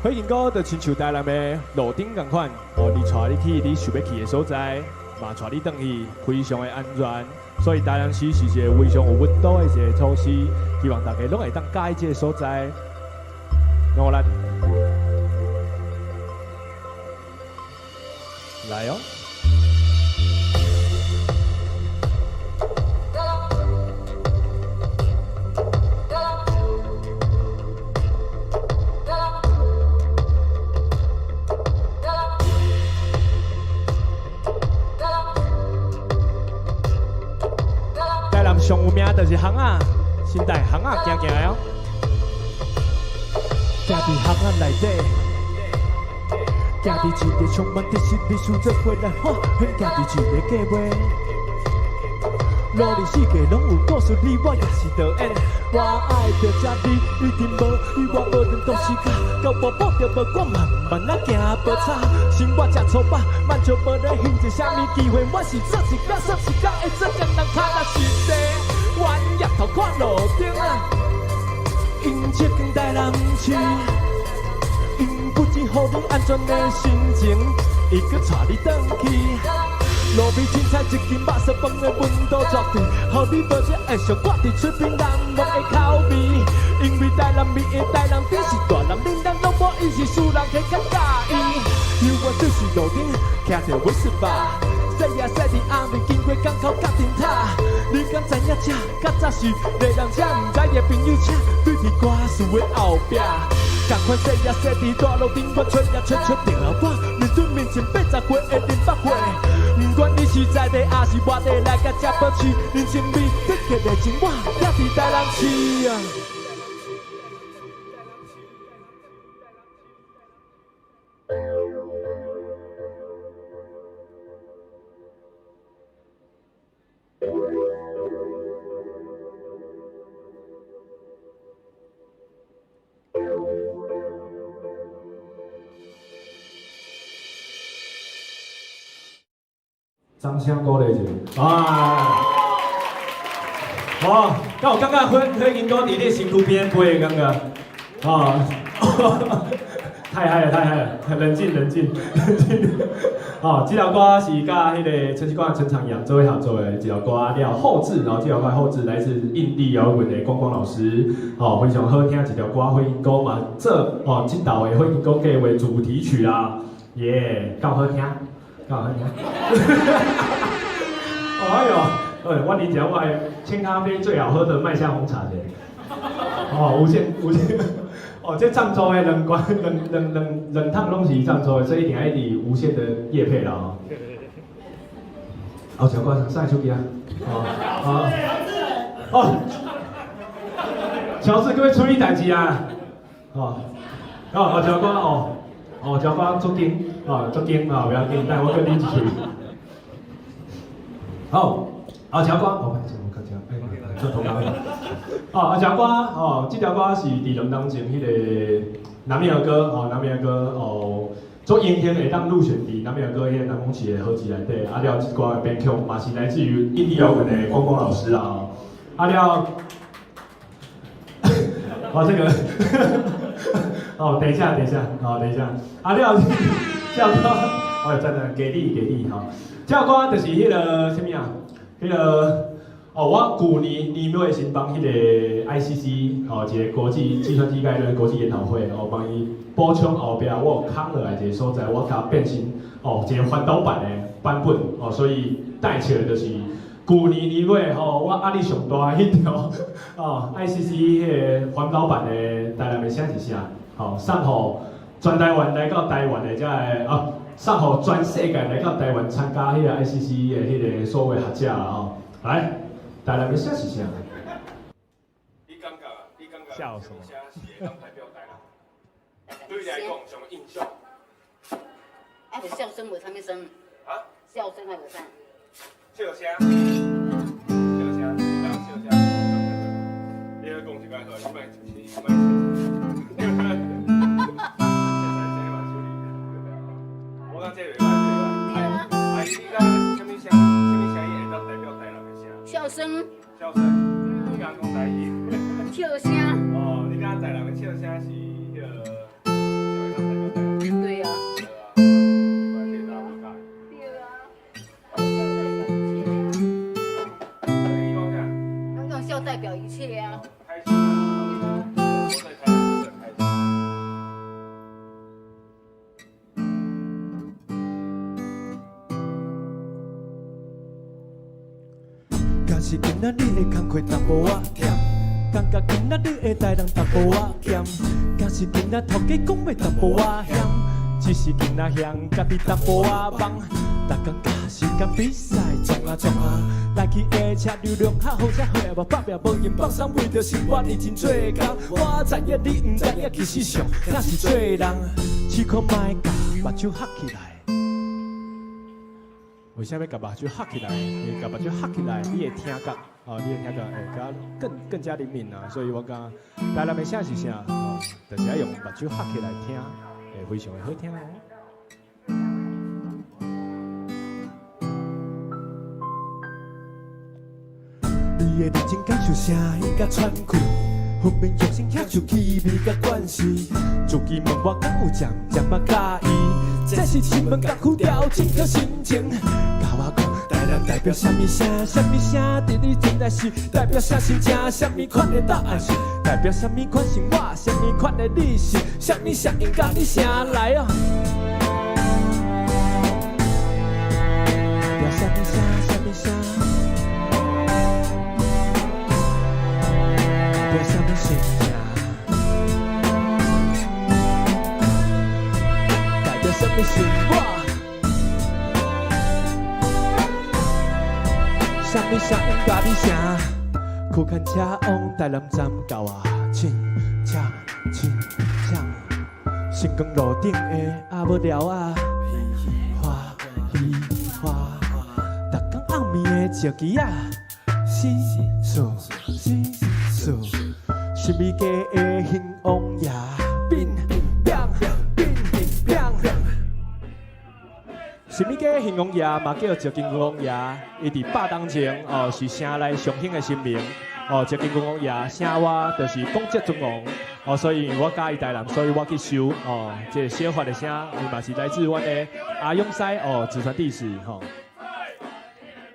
火金姑就親像台南的路燈仝款，哦，伊帶你去你想欲去的所在，嘛帶你轉去，非常的安全。所以台南市是一个非常有溫度的一个城市，希望大家攏會當佮意這个所在。努力，來哦！台南上有名就是巷仔，先帶巷仔行行哦。行佇巷仔內底，行佇一个充滿特色歷史做伙來看，行佇一个街尾，路裡四界攏有故事，你我也是導演。我愛著這你，一定無你我無論當時間，到無步著無管，慢慢仔行無差。生活誠粗飽，滿足無咧興一啥物機會，我是做一工算一工，會做工人跤若是地，彎額頭看路燈啊，用這間台南市，用不止予你安全的心情，伊閣帶你轉去。路邊凊彩一間肉絲飯的溫度絕對，予你無只會上掛佇喙邊難忘的口味。因為台南味的台南甜是大人恁人攏無伊是輸人客較佮意。猶原就是路頂騎著威斯巴，驶啊驶伫暗暝經過港口甲燈塔。你敢知影這較早是麗人車，毋知的朋友車對佇歌詞的後壁。仝款驶啊驶佇大路頂，我揣啊揣揣著我面對面前80歲的林百歲。不管你是在地抑是外地，來佮這保持人情味，特別的情我也佇台南市啊。掌聲鼓勵一下，啊！哦，敢有感覺火金姑佇你身軀邊飛的感覺？哦，太嗨了，太嗨了！冷靜，冷靜，冷靜。哦，這條歌是佮彼个陳綺光、陳長陽做伙合作的一條歌，了後製，然後這條歌後製來自印地搖滾的光光老師，哦，非常好聽一條歌，火金姑嘛做哦這道的火金姑計畫主題曲啦，耶，夠好聽。夠好聽。哎呦，我理解我的千咖啡最好喝的麥香紅茶者。哦，無線無線，哦，這贊助的兩關兩兩兩兩趟攏是贊助的，所以一定愛佇無線的業配啦哦。哦，小關上手機啊。哦，哦，喬治，各位處理代誌啊。哦，哦，小關哦，哦，小關足緊，哦，足緊啊，不要緊，等我閣啉一喙。好，啊，小關，哦，我看下，哎，做頭家。哦，啊，這歌，哦，這條歌是佇2年前彼個南面兒歌，哦，南面兒歌，哦，足榮幸會當入選佇南面兒歌彼個南宮市的合集內底，啊了，這歌的編曲嘛是來自於印地搖滾的光光老師啦，哦，啊了，哦，這個，哦，等一下，等一下，哦，等一下，啊了，這歌，哦，真的給力給力吼，這歌就是彼個啥物啊，彼個。哦，我舊年年尾先幫彼個 ICC 吼，一個國際計算機概論國際研討會，哦，幫伊補充後壁我有空落來一個所在，我共變成哦一個環島版的版本，哦，所以帶起來就是舊年年尾吼，我壓力上大的彼條哦 ICC 彼個環島版的台南的聲是啥？吼，送予全台灣來到台灣的這个啊，送予全世界來到台灣參加彼個 ICC 的彼個所有學者啦吼，來。台南的聲是啥？你感覺？你感覺？笑什麼？聲是會當代表台南？對你來講，上印象。啊，就笑聲無啥物聲。啊？笑聲還無啥？笑聲。笑聲，然後笑聲。你來講一個好，你莫你莫。我感覺這袂歹，這袂歹。阿姨，你感覺啥物聲？啥物聲音會當代表台南的聲？笑聲。笑聲，你敢講台語？笑聲。哦，你感覺台南的笑聲是彼个？若是今仔日的工课淡薄仔忝，感觉今仔日的台人淡薄仔咸，若是今仔头家讲欲淡薄仔险，只是今仔嫌家己淡薄仔忙。逐工佮时间比赛创啊创啊，来去的车流量较好，才会无拍拼无闲放松，为著生活认真做工。我知影你毋知影，其实上若是做人，试看覓共目睭合起来。为啥欲共目睭合起来？因为共目睭合起来，你会听觉，哦，你会听觉会較更加灵敏啊。所以我感覺台南的聲是啥？哦，就是愛用目睭合起來聽，會非常的好聽哦。你的認真感受聲音佮喘氣，分明用心享受氣味佮關係。自己問我敢有漸漸仔佮意，這是親門功夫調整好心情。共我講，台南代表啥物聲？啥物聲？佇你心內是代表啥心情？啥物款的答案是代表啥物款生活？啥物款的你是啥物聲音？佮你聲來哦。代表啥物聲？啥物聲？代表啥物心情？代表啥物生活？啥物聲音佮你聲？苦牽車往台南站到啊，親切親切，星光路頂的阿母寮仔，花喜花，逐工暗暝的石機仔，四四四四，是美家的興旺爺，變變變變。神美街興王爺嘛叫石金君王爺，伊佇百冬前哦是城內上興的神明哦，石金君王爺城外就是廣澤尊王哦，所以我佮意台南，所以我去收哦，這個小法的聲，伊嘛是來自阮的阿勇師哦，祖傳弟子吼，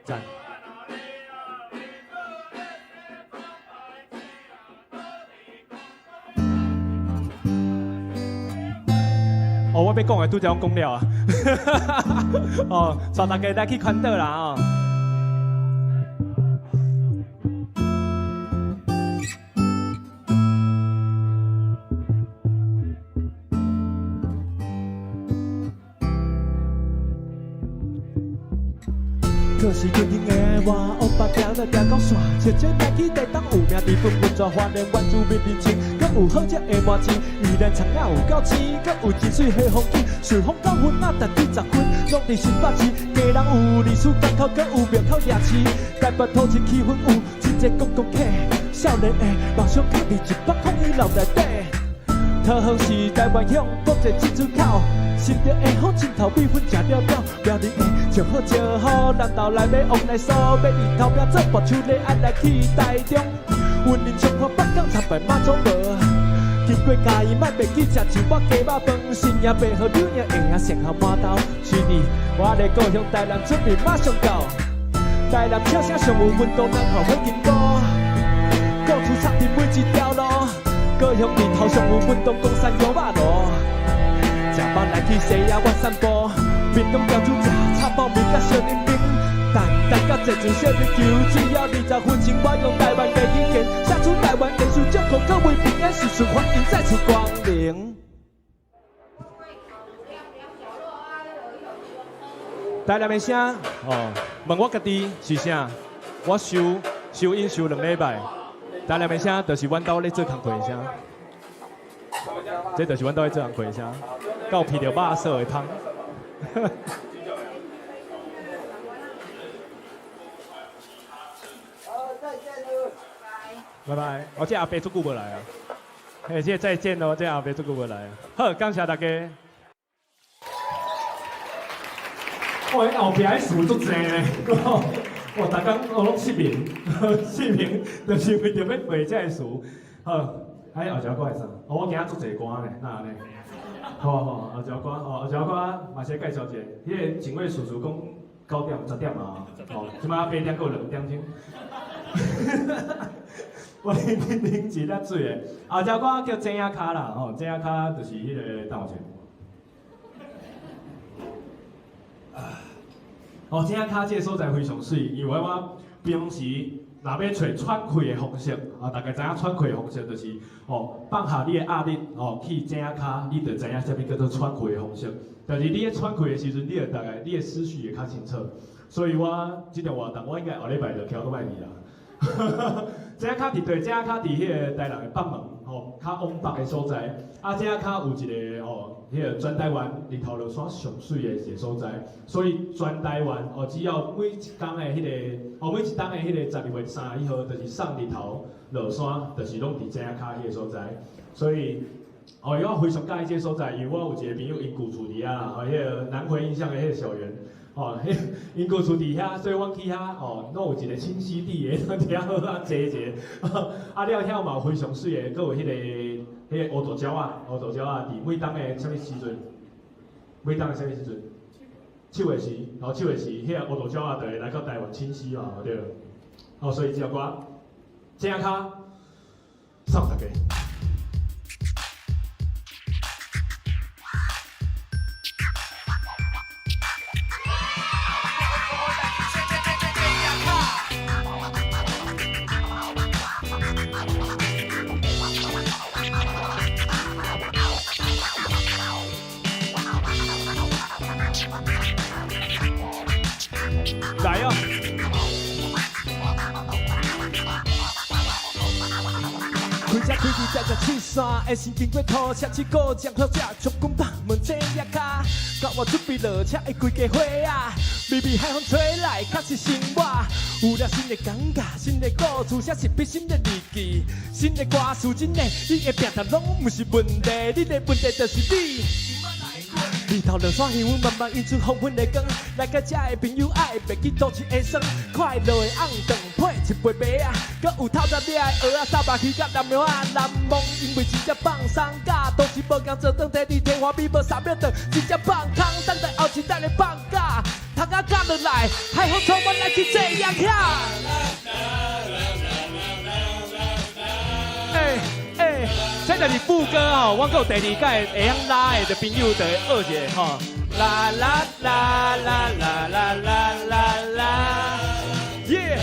讚。哦，我欲講的拄才攏講了啊！哦，帶大家來去環島啦哦。可是今天的我，烏白定來定講煞，笑笑來去台東有名，日本文化花蓮原住民人情，閣有好食的麻糬，宜蘭葱仔有夠青，閣有真媠的風景，順風到阮仔，台中10分，攏佇新北市，基隆有歷史港口，閣有廟口夜市，台北土城氣氛有真濟觀光客，少年的夢想藏佇100公里樓內底，桃園是台灣鄉國際進出口。新竹的好青頭米粉食了了，苗栗的石好石好，南投來欲往來蘇，欲日頭饼做跋手咧，愛來去台中。雲林彰化北港參拜媽祖廟，經過嘉義莫袂記食一碗雞肉飯，新營白河柳營下營善後饅頭，是哩，我的故鄉台南出名馬上到，台南笑聲上有溫度，南投火金菇，故厝插佇每一條路，高雄日頭上有溫度，岡山羊肉爐。食飽來去西仔灣散步，屏東潮州食炒包麵佮燒冷冰，等等到坐船小琉球，只要20分钟，我用台灣的語言寫出台灣元素，祝福各位平安順遂，歡迎再次光臨。台南的聲哦，問我家己是啥？我收收音收兩禮拜。台南的聲就是阮兜咧做工課的聲，這就是阮兜咧做工課的聲，閣有鼻著肉臊的芳。拜拜。哦，這阿伯足久無來啊。嘿，這個再見咯，這個阿伯足久無來啊。好，感謝大家。哦，彼後壁彼樹足濟咧，哇！逐工我攏失眠，失眠就是為著欲背這个詞。好，哎，後一首歌是啥？哦，我今仔足濟歌呢，哪按呢？好好，後一首歌，哦，後一首歌嘛是介紹一下，彼个警衛叔叔講9點、10點啊，哦，這擺8點閣有2點鐘。我啉啉一粒水的，後一首歌叫井仔跤啦，吼，井仔跤就是彼个等我一下。哦，井仔跤這个所在非常媠，因為我平時若欲揣喘氣的方式，啊，大家知影喘氣的方式就是哦，放下你的壓力，哦，去井仔跤，你就知影啥物叫做喘氣的方式。但是你咧喘氣的時陣，你會大概你的思緒會較清楚。所以我這場活動，我應該後禮拜就騎倒擺去啦。井仔跤佇對，井仔跤佇彼个台南的北門，吼，較往北的所在。啊，井仔跤有一个吼，彼个全台灣日頭落山上媠的一个所在。所以全台灣哦，只要每一工的彼个，哦，每一冬的彼个12月31號，就是送日頭落山，就是攏佇井仔跤彼个所在。所以，哦，我非常佮意這个所在，因為我有一个朋友𪜶舊厝佇遐啦，吼，彼个南迴印象的彼个小園。哦，彼𪜶舊厝佇遐，所以阮去遐哦，攏有一個清晰地的，佇遐好啊坐者。啊了遐嘛有非常媠的，閣有彼个烏豆鳥仔，烏豆鳥仔佇每冬的啥物時陣？每冬的啥物時陣？七月時，哦，七月時，彼个烏豆鳥仔就會來到台灣棲息嘛，對。哦，所以這首歌，井跤送大家。來哦！開車開佇遮遮七山，會先經過土車七股，將好食將軍百門井仔跤，到我準備落車的規家伙仔，微微海風吹來，確實生活有了新的感覺，新的故事，寫一筆新的日記，新的歌詞，真的，你的病痛攏毋是問題，你的問題就是你。日頭落山，彼阮慢慢映出黃昏的光。來到這的朋友愛袂記都市的酸，快樂的暗頓配一杯白仔，閣有透早掠的蚵仔、沙巴魚佮南苗仔。難忘，因為真正放鬆，佮都市無仝做轉，佇佇天花板無3秒轉，真正放空，等待後一代的放假，窗仔降落來，海風吹阮來去這樣遐。欸欸，這就是副歌哦，我閣有第二屆會曉拉的朋友就會學一下吼。啦啦啦啦啦啦啦啦啦，耶！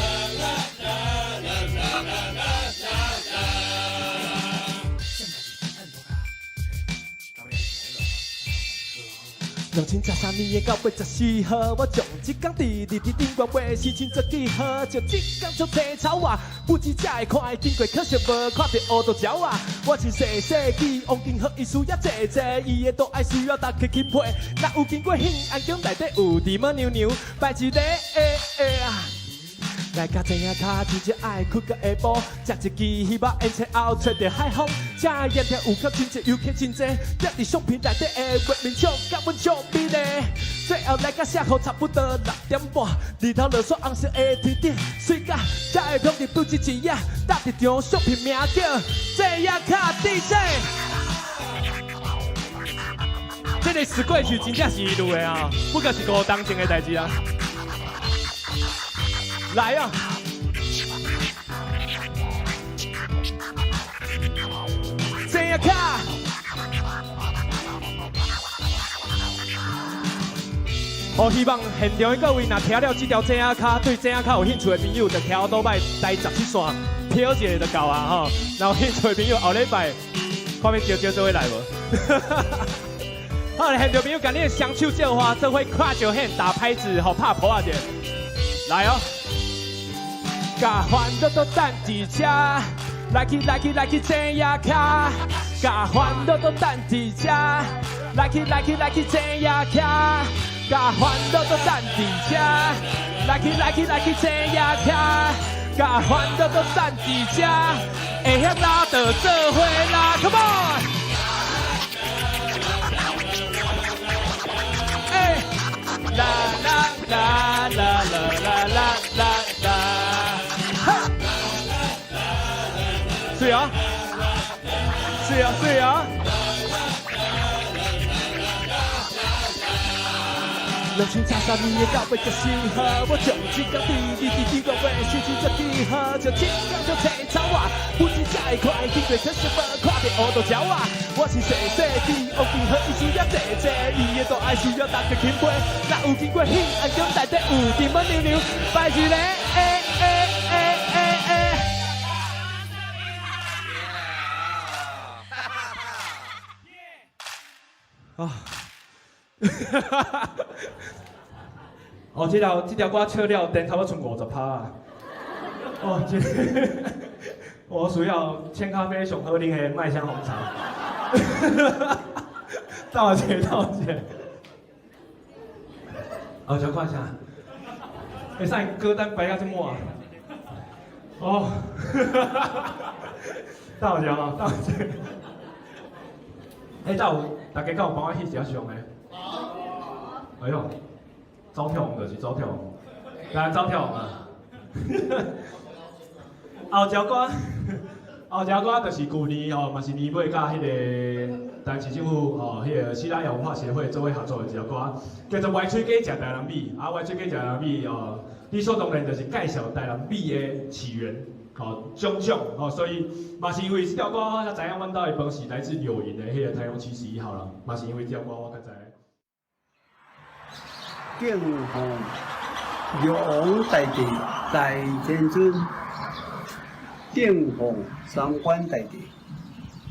2013年的9月14號，我將這工佇日佇頂懸話事情做記號，就這工做青草啊，不止才會看會經過，可惜無看著烏豆鳥仔。我穿細細記，王金和伊需要濟濟，伊的都愛需要大家钦佩。若有經過興安宮內底有豬母娘娘擺一个啊。來到井仔跤，真正愛睏到下晡，食一支魚肉煙菜後，吹著海風，這宴廳有客真濟，遊客真濟，踮佇相片內底的畫面笑甲阮足美麗。最後來到下雨差不多6點半，日頭落山紅色的天頂，水甲才會香佇布置一頁，搭一張相片名叫井仔跤 DJ。這個死過去真正是伊錄的啊，不過是五當前的代誌啊。來啊！井仔跤，好，希望現場的各位若聽了這條井仔跤，對井仔跤有興趣的朋友，就騎歐多擺台17線飄一下就到啊吼。若有興趣的朋友，後禮拜看欲招招做伙來無？好，現場朋友，共你的雙手借花，做伙跨石線打拍子，吼拍噗仔者，來哦！共煩惱都等佇這，來去來去來去井仔跤，共煩惱都等佇這，來去來去來去井仔跤，共煩惱都等佇這，來去來去來去井仔跤，共煩惱都等佇這，會曉拉就做伙拉，Come on！欸，啦啦啦啦啦啦啦啦啦。水啊！水啊！水啊！ 2013年的9月14號，我將這工佇日佇頂懸話事情做記號，就這工做青草仔，不止才會看會經過，可惜無看著烏豆鳥仔。我是細細記，王金和伊需要濟濟，伊的大愛需要大家钦佩。若有經過興安宮內底有豬母娘娘擺一个欸欸。啊！哦，這條歌笑了，電差不多賰50%啊！哦，這我需要千咖啡上好啉的麥香紅茶。多謝多謝。哦，小看啥？會使歌單排到這滿？哦，多謝哦，多謝。欸，有大家敢有幫我翕一下相的？哎喲，走跳王就是走跳王，來走跳王啊！後一條歌，後一條歌就是舊年吼，嘛是年尾佮彼個台南市政府吼，彼個西拉雅文化協會做伙合作的一條歌，叫做《歪喙雞食台南米》啊，歪喙雞食台南米哦，理所當然就是介紹台南米的起源，吼，種種吼，所以嘛是因為這條歌，我才知影阮兜的飯是來自柳營的彼個台農71號啦，嘛是因為這條歌我才知。敬奉玉皇大帝大天尊，敬奉三官大帝，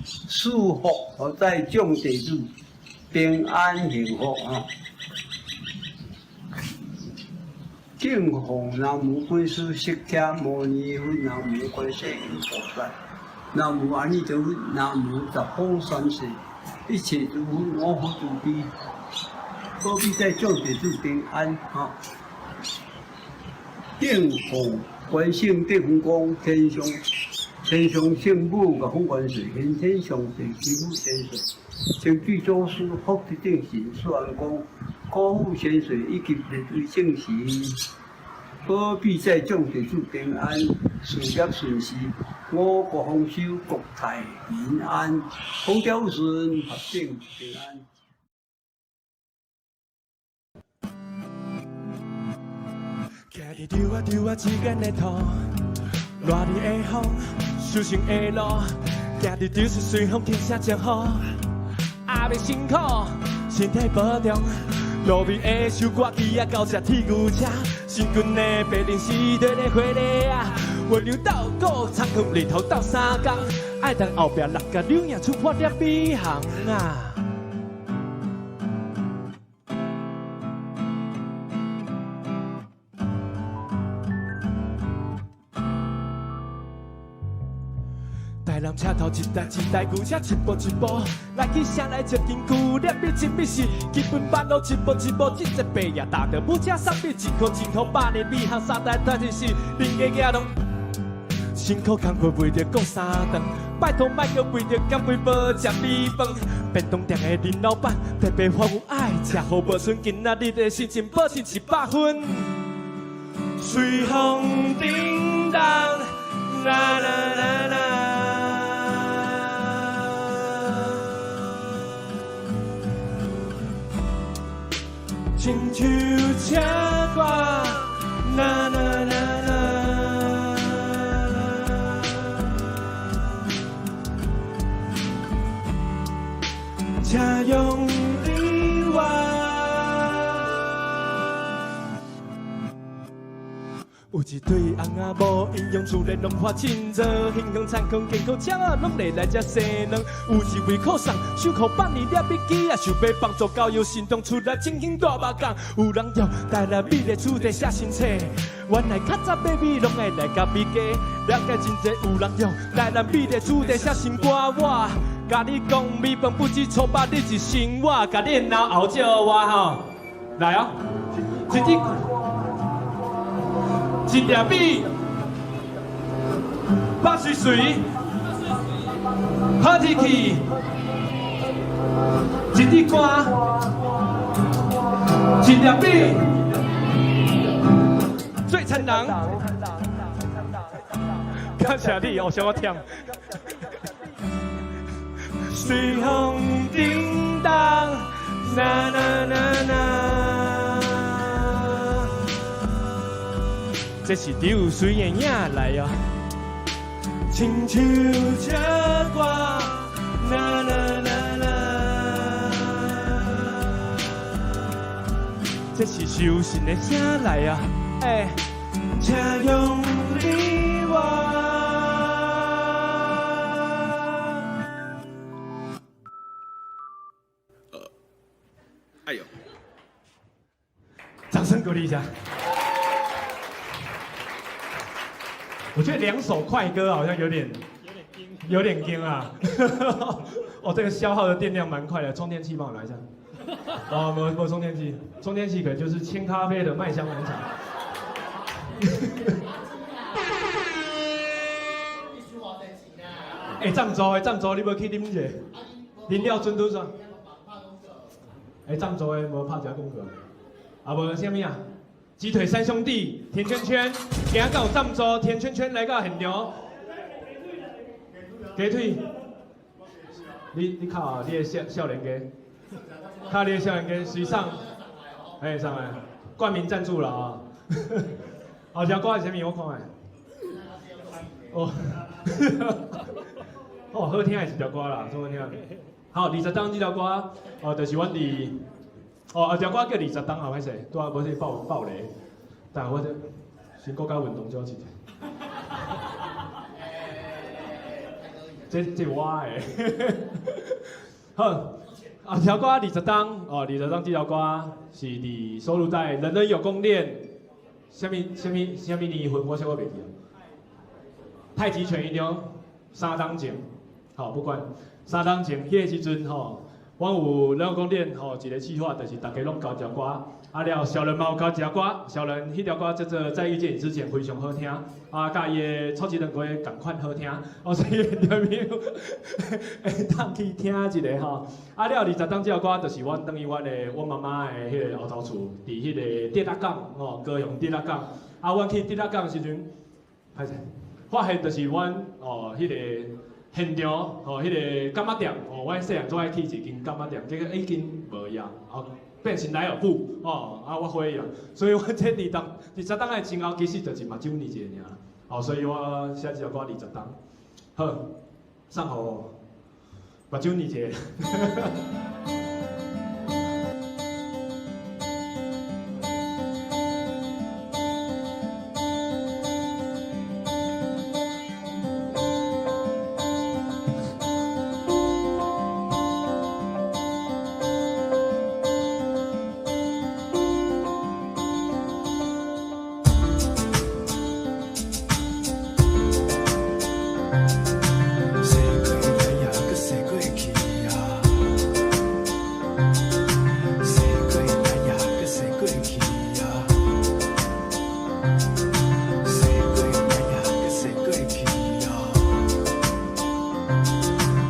賜福予在眾弟子平安幸福啊！敬奉南無本師釋迦牟尼佛，南無觀世音菩薩，南無阿彌陀佛，南無十方三世一切諸佛，我佛慈悲。保庇在眾弟子平安哈！敬奉關聖帝君公天上天上聖母共奉萬歲，玄天上帝師父千歲，清水祖師福德正神慈安公，國父千歲以及列位聖神，保庇在眾弟子平安，事業順遂，五穀豐收，國泰民安，風調雨順，發展平安。徛佇抽仔抽仔之間的土，熱日的風，收成的路，行佇潮湿隨風，天色真好，也袂辛苦，身體保重。路邊的收割機仔，到這鐵牛車，新近的白磷時代的花麗啊，月亮斗鼓，仓库日头斗三工，愛等後壁六甲兩影出發了飛航啊！台南車頭一台一台舊車，一步一步來去城內接近舊粒米一米是基本班路一步一步，這隻白也踏著母車送你一箍一箍百年米行三代，但是恁家囝攏辛苦工課為著顧三頓，拜託莫閣為著減肥無食米飯。便當店的林老闆特別發有愛，食好無剩，今仔日的心情保持100分。隨風叮當，啦啦啦啦。親像車歌，啦啦啦啦。車用你我。有一對翁仔某，營養自然攏花真多，營養餐康健康，鳥仔攏會來這生卵。有一位靠送，辛苦百年掠筆記啊，想欲幫助教育行動出來振興大目港。有人用台南美麗主題寫新冊，原來較早買米攏會來共比價，了解真濟。有人用台南美麗主題寫新歌，我共你講，米飯不止粗百，你一生活，共你老後借我吼，來哦，一支。一粒米，百歲水，好天氣，一支歌，一粒米，最殘人。感謝你，哦，小我忝。隨風叮當，啦啦啦啦。這是流水的影來哦，親像這歌，啦啦啦啦。這是修身的聲來啊，欸，請用你我。哎呦，掌聲鼓勵一下。我覺得兩首快歌好像有點有點驚啊！哦，這個消耗的電量蠻快的，充電器幫我拿一下。哦，沒沒充電器，充電器可能就是千咖啡的麥香紅茶。欸，贊助的贊助，你無去啉者？啉了準拄煞。欸，贊助的無拍一下廣告。啊，無啥物啊？雞腿三兄弟、甜圈圈，行到贊助，甜圈圈來到現場。雞腿，你靠你的少年家，靠你的少年家隨上，欸上來，冠名贊助了啊！好，條歌是啥物？我看覓。哦，哦，好聽的一條歌啦，做好聽。好，20冬這條歌，哦，就是阮佇，哦，啊，條歌叫20冬啊，歹勢，拄仔無去爆爆雷，但我這新國家運動少一下。這我的，好，啊，條歌20冬，哦，20冬這條歌是佇收錄在《人人有功練》啥物啥物啥物年份，我小可袂記啊。太極拳一張3冬前，好，不管3冬前，彼個時陣吼，阮有人有功練吼，一個計劃，就是大家攏交一條歌，啊了，小人嘛有交一條歌，小人彼條歌叫做《在遇見你之前》，非常好聽，啊，佮伊的超級兩個仝款好聽，哦，所以著會當去聽一下吼。啊了，20冬這條歌就是阮轉去阮的阮媽媽的彼個後頭厝，佇彼個竹仔港吼，高雄竹仔港。啊，阮去竹仔港的時陣，歹勢，發現就是阮哦，彼個現場吼，彼個柑仔店吼，阮細漢最愛去一間柑仔店，結果已經無去啊，哦，變成萊爾富哦，啊，我悔啊，所以阮這20冬的前後，其實就是目睭捏一下爾，哦，所以我寫這首歌20冬，好，送予目睭捏一下。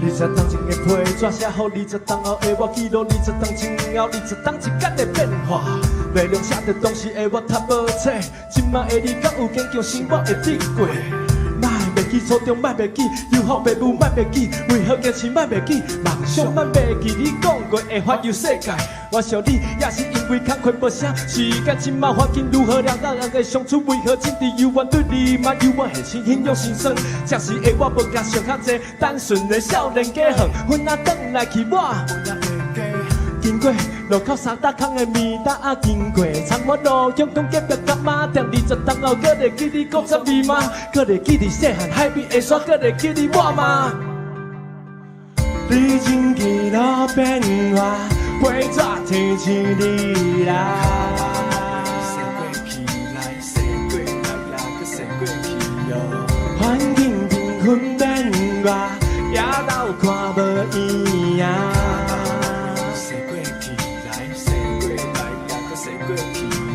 20冬前的批纸寫予20冬後的我，記錄20冬前後20冬一天的變化。內容寫著當時的我讀無冊，這馬的你敢有堅強生活會得過？莫袂記初中，莫袂記遊學爸母，莫袂記為何堅持，莫袂記夢想，莫袂記你講過的環遊世界。我惜你也是因為工課無啥時間，這馬環境如何兩個人的相處為何真佇猶原對你嘛猶原現實形容心酸。這時的我無敢想較濟，單純的少年家，黃昏仔轉來去我。經過路口三搭空的暝搭，經過葱花路向東隔壁柑仔店，20冬後，閣會記你古早味嗎？閣會記得細漢海邊的沙，閣會記得我嗎？你真記錄變化，批紙提醒你啦。環境繽紛變化，也斗看無影。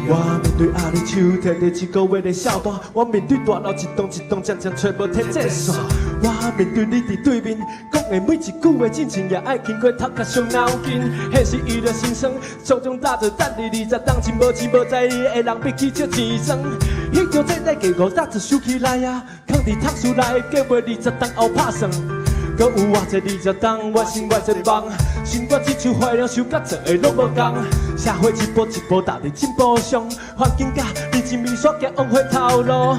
我面對壓力，手提著一個月的數單；我面對大樓一棟一棟，漸漸揣無天際線。我面對你佇對面講的每一句話，真情也愛經過頭殼傷腦筋。現實伊著心酸，匆匆搭做等你20冬前無錢無在意的人，比起借錢酸。彼張債代價5搭就收起來啊，囥佇托數內，計劃20冬後拍算。閣有偌濟20冬，我心偌濟夢，生活這手壞了，想佮做的攏無仝。社會一步一步踏佇進步上，環境佮日子面煞行往回頭路。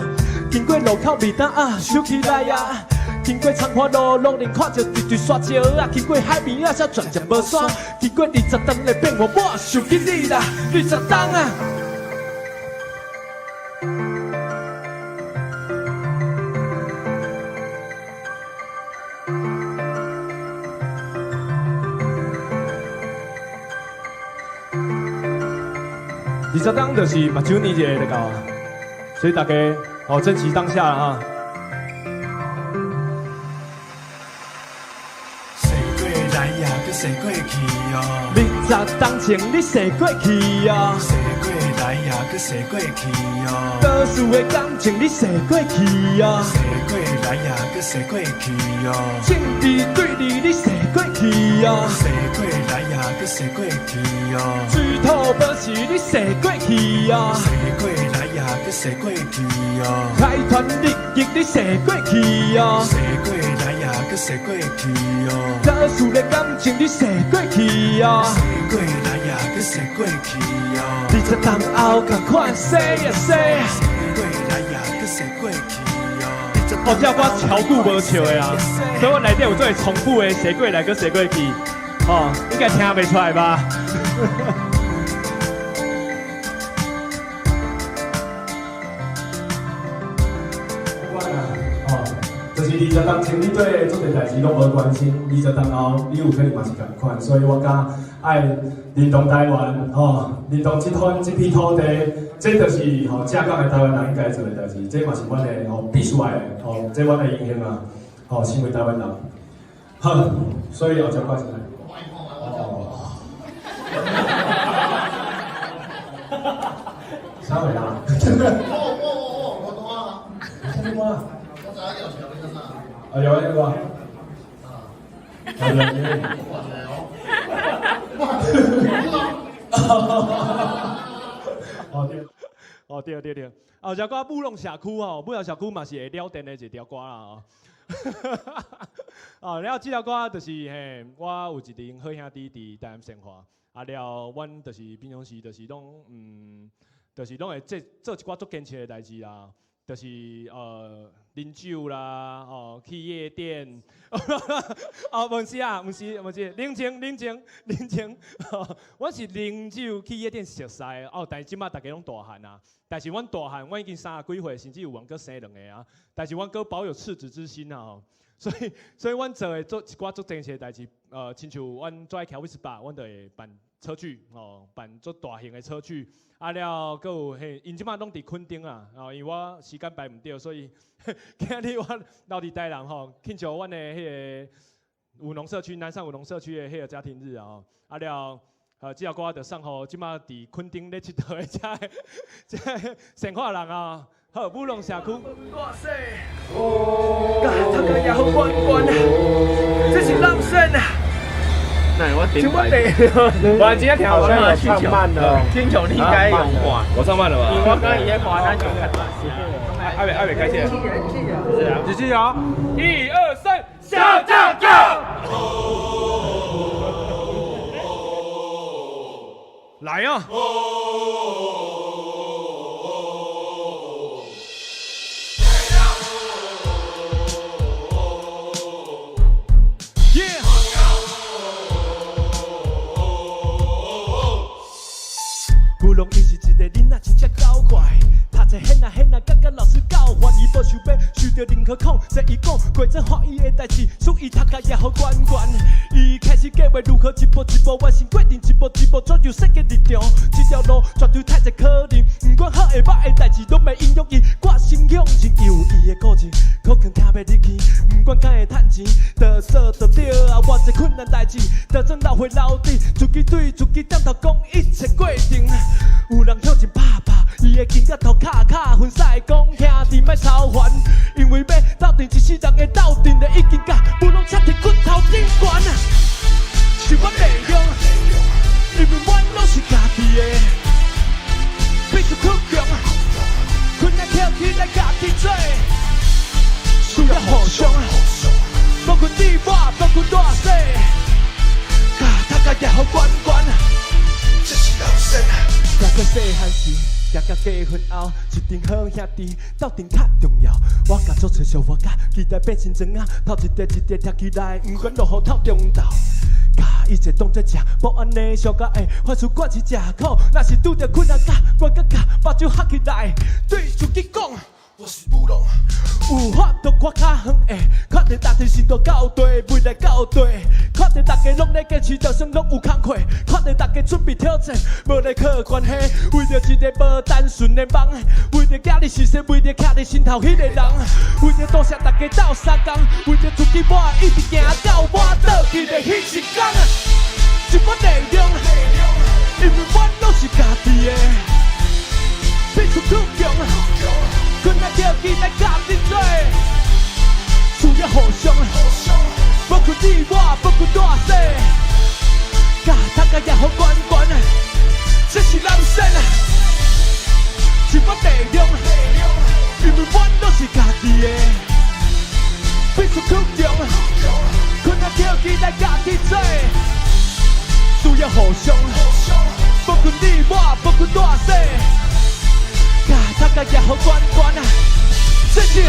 經過路口暝擔啊，收起來啊。經過葱花路，路人看著直直刷石仔。經過海邊仔，才全漸無山。經過20冬的變化，我想起你啦，20冬啊。20冬就是目睭捏一下就到啊，所以大家哦珍惜當下啊。踅過來呀，閣踅過去哦。20冬前你踅過去哦。踅過來呀，閣踅過去哦。多數的感情你踅過去哦。踅過來呀，閣踅過去哦。政治對立你踅過去哦。踅過來呀，閣踅過去哦。水土保持你踅過去哦。踅過來呀，閣踅過去哦。開團日日你踅過去哦。踅過來呀，閣踅過去哦。多數的感情你踅過去哦。踅過來呀，閣踅過去哦。 20冬後仝款踅呀踅。踅過來呀，閣踅過去哦。哦，這歌超久無唱的啊，所以我內底有做重複的踅過來，閣踅過去，哦，應該聽袂出來吧？不管啊，哦，就是20冬前你對足濟代誌攏無關心，20冬後你有可能嘛是仝款，所以我感覺愛認同台灣，吼，認同這番這片土地，這就是吼正港的台灣人應該做的代誌，這嘛是阮的吼必須愛的，吼，這阮的榮幸啊，吼，身為台灣人，好，所以後一歌是啥？哦，啥話啊？我我懂啊。啥物歌？我知影你有唱那个啥。啊，有那個。啊。哦對，哦對對對，後一歌舞龍社區吼，舞龍社區嘛是會了電的一條歌啦吼。哦，了後這條歌就是嘿，我有一陣好兄弟佇台南生活，啊了，阮就是平常時就是攏就是攏會做做一寡足堅持的代誌啦，就是啉酒啦，哦，去夜店，哦，毋是啊，毋是毋是，冷靜冷靜冷靜，阮是啉酒去夜店熟似，哦，但是這馬大家攏大漢啊，但是阮大漢，阮已經30幾歲，甚至有人閣生兩个啊，但是阮閣保有赤子之心啊，吼，所以阮做的做一寡足真實的代誌，親像阮做愛徛威斯巴，阮就會辦車聚，吼，辦足大型的車聚。啊了，閣有嘿，𪜶這馬攏佇墾丁啊，吼，因為我時間排毋對，所以今日我留佇台南吼，慶祝阮的彼個五農社區南上五農社區的彼個家庭日啊，吼，啊了，這條歌就送予這馬佇墾丁咧𨑨迌的這個善化人啊，好，舞龍社區。這是浪生啊！那我請問你，我今天聽好像有唱慢了，聽球你應該有看，我唱慢了吧？我剛剛也看，他就看。阿偉，阿偉開線，繼續啊！1、2、3，小將 Go！來啊！無論伊是一個囡仔，真正搞怪。讀冊顯啊顯啊，感覺老師教罰伊無想欲受著任何控制。伊講過做歡喜的代誌，使伊讀甲也好懸懸。伊開始計劃如何一步一步完成過程，一步一步左右設計日常。這條路絕對太濟可能，不管好的歹的代誌，攏會影響伊。我心向前，伊有伊的故事，可能聽袂入去。不管敢會趁錢，就做就對啊。偌濟困難代誌，就算老歲老豬，自己對自己點頭講一切過程。有人向前拍拍，伊會緊甲塗跤跤，分屎講兄弟莫操煩，因為欲鬥陣一世人的鬥陣，就已經共舞龍插佇骨頭頂懸。是阮袂用，因為阮攏是家己的，必須克強，困難跳起來家己做，需要互相，無論你我，無論大細，共讀甲也好懸懸，這是人生。行到細漢時，行到結婚後，一陣好兄弟鬥陣較重要。我共做揣小我甲期待變成磚仔，頭一塊一塊疊起來，毋管落雨透中晝。共一切當作食，無按呢小可會，凡事掛一食苦。若是拄著困難，共關甲共目睭合起來，對自己講，我是舞龙。有法度看較遠的，看著大天心都到地，未來到地，看著大家攏咧堅持，就算攏有工課，看著大家準備挑戰，無咧靠關係，為著一個無單純的夢，為著寄你視線，為著徛佇心頭彼個人，為著多謝大家鬥相共，為著自己我一直行到我倒去的彼一天，一份力量，因為阮攏是家己的，必須圖強。困難跳起來家己做，需要互相，不管你我，不管大細，教讀甲也好懸懸，這是人生，一份力量，因為阮攏是家己的，必須圖強。困難跳起來家己做，需要互相，不管你我，不管大細。教讀甲也好懸懸啊，這是。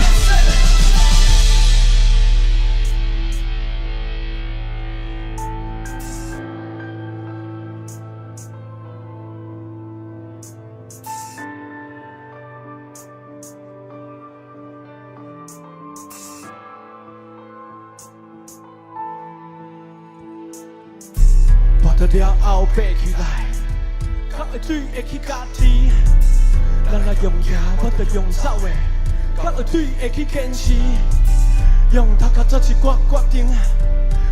跋倒了後爬起來，較會對得起家己。咱若用贏，我就用走的，較會對得起堅持。用頭殼做一寡決定，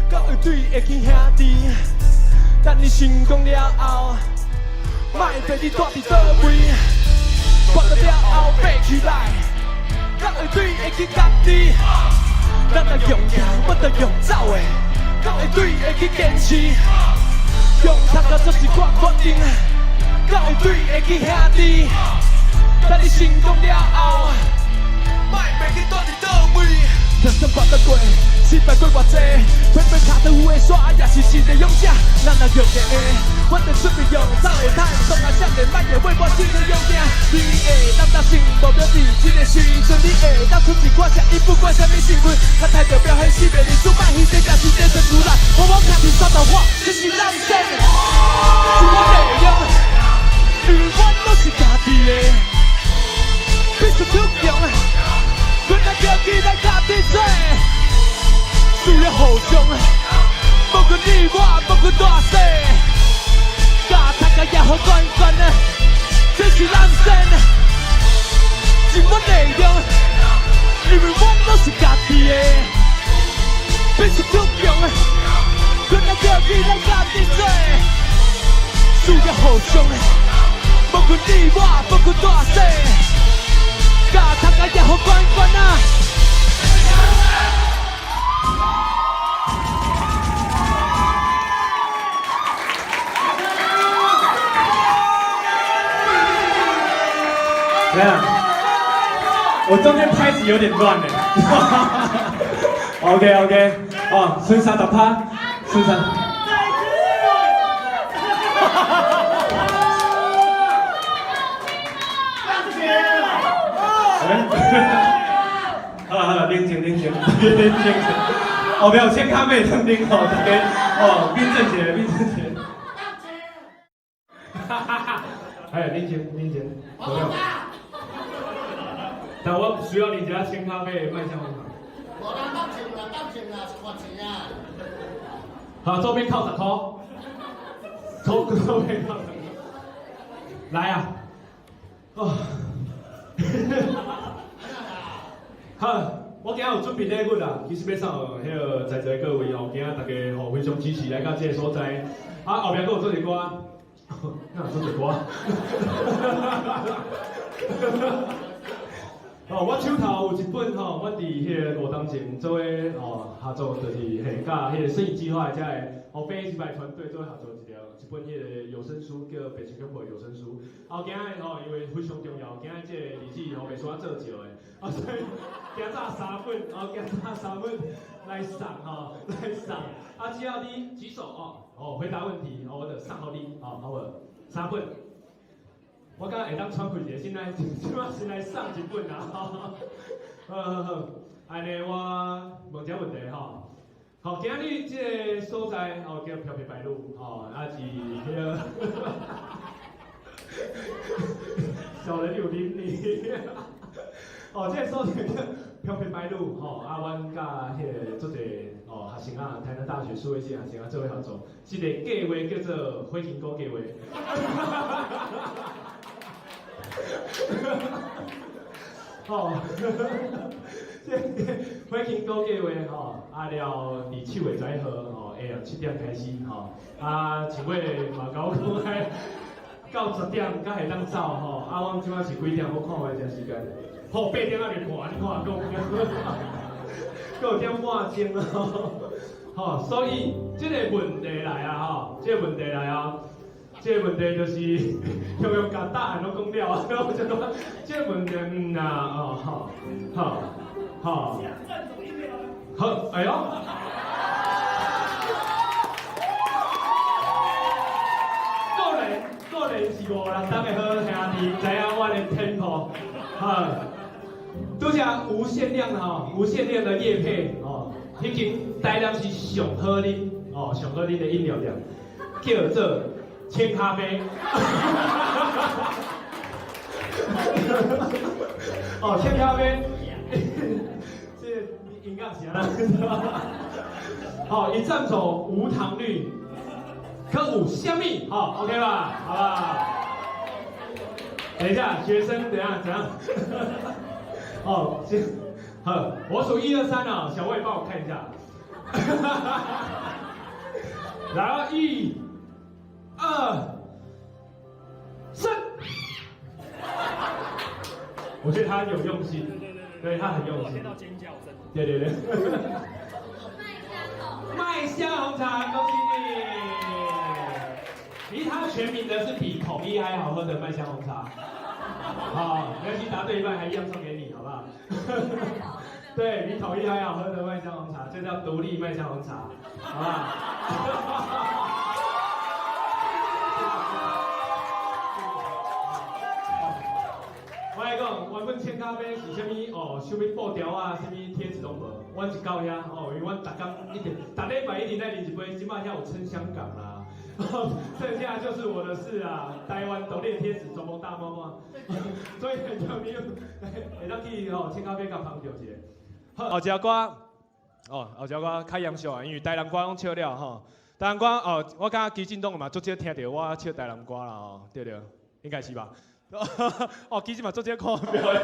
較會對得起兄弟。等你成功了後，莫提你蹛佇佗位。跋倒了後爬起來，較會對得起家己。咱若用贏，我就用走的，較會對得起堅持。用頭殼做一寡決定，較會對得起兄弟。等你成功了後，莫袂記蹛佇佗位。人生跋倒過，失敗過偌濟，偏偏跤頭有的煞也是一個勇者。咱若用的，阮就出面用走的趁，當下少年莫會為我這個勇敢。你會當達成目標，佇這個時陣，你會當出一寡聲音，不管啥物身份，較態度表現死袂認輸，莫犧牲，也是這算出來。我跤佇山頭看，這是人生，一份力量，因為阮攏是家己的。必須圖強，困難跳起來家己做，需要互相，不管你我，不管大細，教讀甲也好懸懸，這是人生，一份力量，因為阮攏是家己的，必須圖強，困難跳起來家己做，需要互相，不管你我，不管大細。教讀甲也好懸懸啊！怎樣？我中間拍子有點亂呢。OK OK，哦，剩30趴，剩三。好了好了，冷靜冷靜冷靜。哦，沒有，先咖啡當啉吼，大家哦，冰鎮一下，冰鎮一下。哈哈哈！哎，冷靜冷靜，沒有。但我需要你家千咖啡邁向紅場。無啦，鬥錢啦，鬥錢啦，是罰錢啊。好，周邊扣10塊，周邊扣10塊。來啊！哦。好，我今仔有準備禮物啦，其實欲送予彼個在座各位吼，今仔大家吼非常支持來到這個所在。啊，後壁閣有做一歌，哪有做一歌？哦，我手頭有一本吼，阮佇彼個5當前做伙吼合作，就是嘿，佮彼個生意計劃遮個哦，北一擺團隊做伙合作一條一本彼個有聲書，叫《白色恐怖》有聲書。啊，今仔吼，因為非常重要，今仔這個日子吼，袂輸做少的，啊，所以今早三本，哦，今早三本來送吼，來送。啊，只要你舉手哦，哦，回答問題，哦，我就送予你，哦，好無？三本。我感覺會當喘氣者，先來，這擺先來送一本啦。好好好，按呢我問一個問題吼。好，今日這個所在哦叫飄飄白鷺，吼，啊是彼個小人有啉呢。哦，這個所在叫平平白路吼，啊，阮佮彼个足濟哦學生啊，台南大學數位系學生啊做伙合作，這個計劃叫做火金菇計劃。吼，這個火金菇計劃吼，啊了佇7月11號吼，下晝7點開始吼，啊上尾嘛共我講到10點才會當走吼，啊，阮這擺是幾點？我看覓一下時間。好，8點仔入看，你看，閣有點半鐘咯。吼，所以這個問題來啊，吼，這個問題來啊，這個問題就是雄雄共答案攏講了啊，我就講這個問題，嗯啊，哦，好，好，好，好，哎喲。個人是五六冬的好兄弟，知影我的天賦，哈，拄才無限量吼，無限量的業配哦，彼間台南是上好啉哦，上好啉的飲料店，叫做千咖啡。哦，千咖啡，這個音樂是按怎？好，伊贊助無糖綠。閣有啥物？好，OK 吧？好吧。等一下，學生，等一下怎樣？哦，先，好，我數一二三啊，小魏幫我看一下。來，一、二、三。我覺得他有用心，對他很用心。對對對。麥香紅茶，恭喜你！其他全名的是比統一還好喝的麥香紅茶。好，沒關係，答對一半還一樣送給你，好不好？對，比統一還好喝的麥香紅茶，這叫獨立麥香紅茶，好不好？我來講，原本千咖啡是啥物哦，啥物布條啊，啥物貼紙攏無。阮一到遐哦，因為阮逐工一定，逐禮拜一定愛啉一杯，這擺遐有撐香港啦，剩下就是我的事啊。台灣獨立貼紙全部打滿滿，所以就沒有會當去吼千咖啡共捧著一下。好，後一首歌，哦，後一首歌較嚴肅啊，因為台南歌攏笑了吼。台南歌哦，我感覺基進黨嘛足少聽著我唱台南歌啦吼，對對，應該是吧？哦，其實嘛，足少看表演，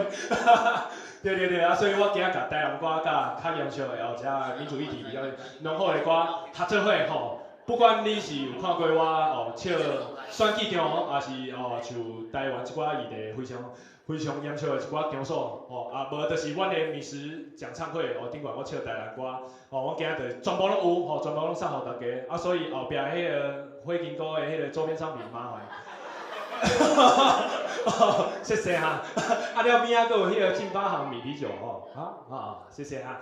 對對對啊，所以我今仔共台南歌佮較嚴肅的哦，這民主議題比較濃厚的歌合做伙吼。不管你是有看過我哦唱選舉場，抑是哦像台灣這寡議題非常非常嚴肅的一寡場所吼，啊無就是阮的美食講唱會哦，頂懸我唱台南歌，哦，阮今仔就全部攏有吼，全部攏送予大家，啊，所以後壁彼個火金菇的彼個周邊商品麻煩。謝謝哈，啊了邊仔閣有彼個進發行米啤酒吼，啊啊，謝謝哈。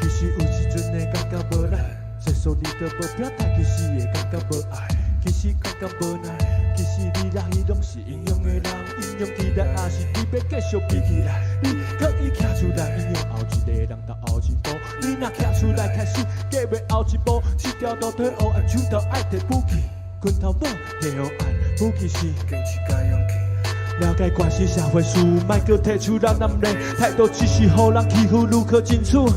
其實有時陣會感覺無力，這數你都無表態，其實會感覺無愛，其實感覺無奈，其實你來伊攏是英勇的人，英勇起來，抑是你欲繼續比起來？你可以徛出來，英勇後一个人斗後一步，你若徛出來，開始計劃後一步，這條路退黑暗，手頭愛提武器，拳頭猛，提黑暗，武器是堅持佮勇氣。了解關心社會事，莫閣提出人男人態度，只是予人欺負愈閣清楚。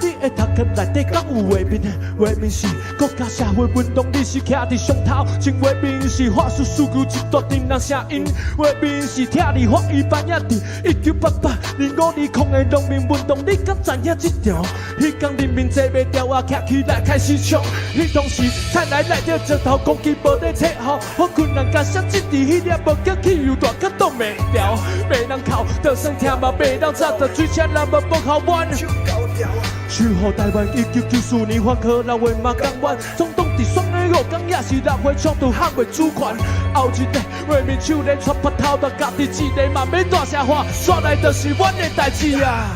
你的頭殼內底敢有畫面？畫面是國家社會運動，你是徛佇上頭。真畫面是法事訴求一大陣人聲音。畫面是拆你法醫扮演佇1988年520的農民運動，你敢知影這場？彼工人民坐袂牢啊，徛起來開始衝。彼當時菜籃內底石頭攻擊無咧切予，好困難加啥這佇彼粒無叫汽油彈較擋袂牢，袂人哭，就算疼嘛袂人插，就水車人無無效阮。守護台灣，1994年反核老話嘛甘願。總統佇選的五工，也是六歲衝突捍衛主權。後一個畫面手咧掣拍頭，家己一个嘛欲大聲喊，煞來就是阮的代誌啊！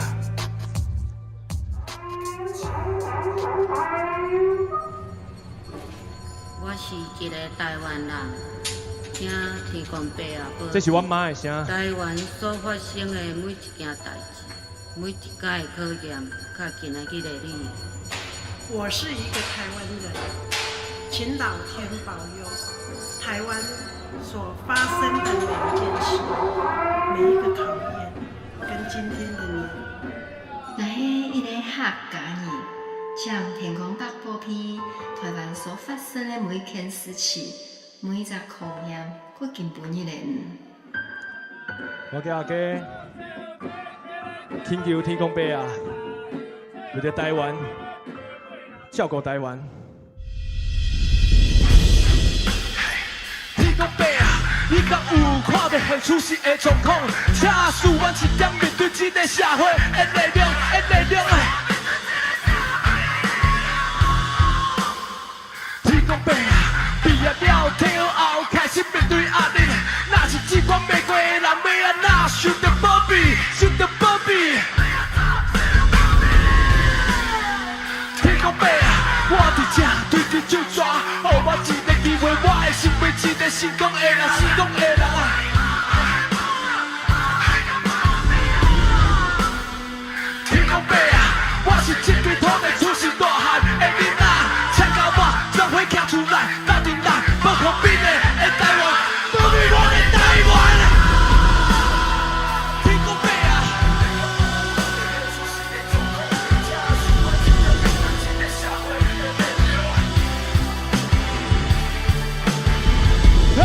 是一个台灣人，請天公伯啊保這是阮媽的聲。台灣所發生的每一件代誌，每一屆的考驗，較今仔日的你。我是一個台灣人，請老天保佑台灣所發生的每一件事，每一個考驗，跟今天的你。若彼一个客家人，請天公伯保庇台灣所發生的每一件事情，每一個考驗，閣今晡日的你。我叫阿家，請求天公伯啊，為著台灣，照顧台灣。天公伯啊，你敢有看著現出世的狀況？請賜阮一點面對這個社會的力量，的力量啊！天公伯啊，畢業了退休後，開始面對壓力。若是這款袂過的人，欲按怎受著保庇，受著保庇。天公伯啊，我佇這推起手紙，予我一个機會，我會成為一個成功的人，成功的人啊！天公伯啊，我是這片土地出世大漢的囡仔，請共我做伙徛出來，鬥陣來，無可比的台灣，保庇我的台灣。天公伯啊！嘿，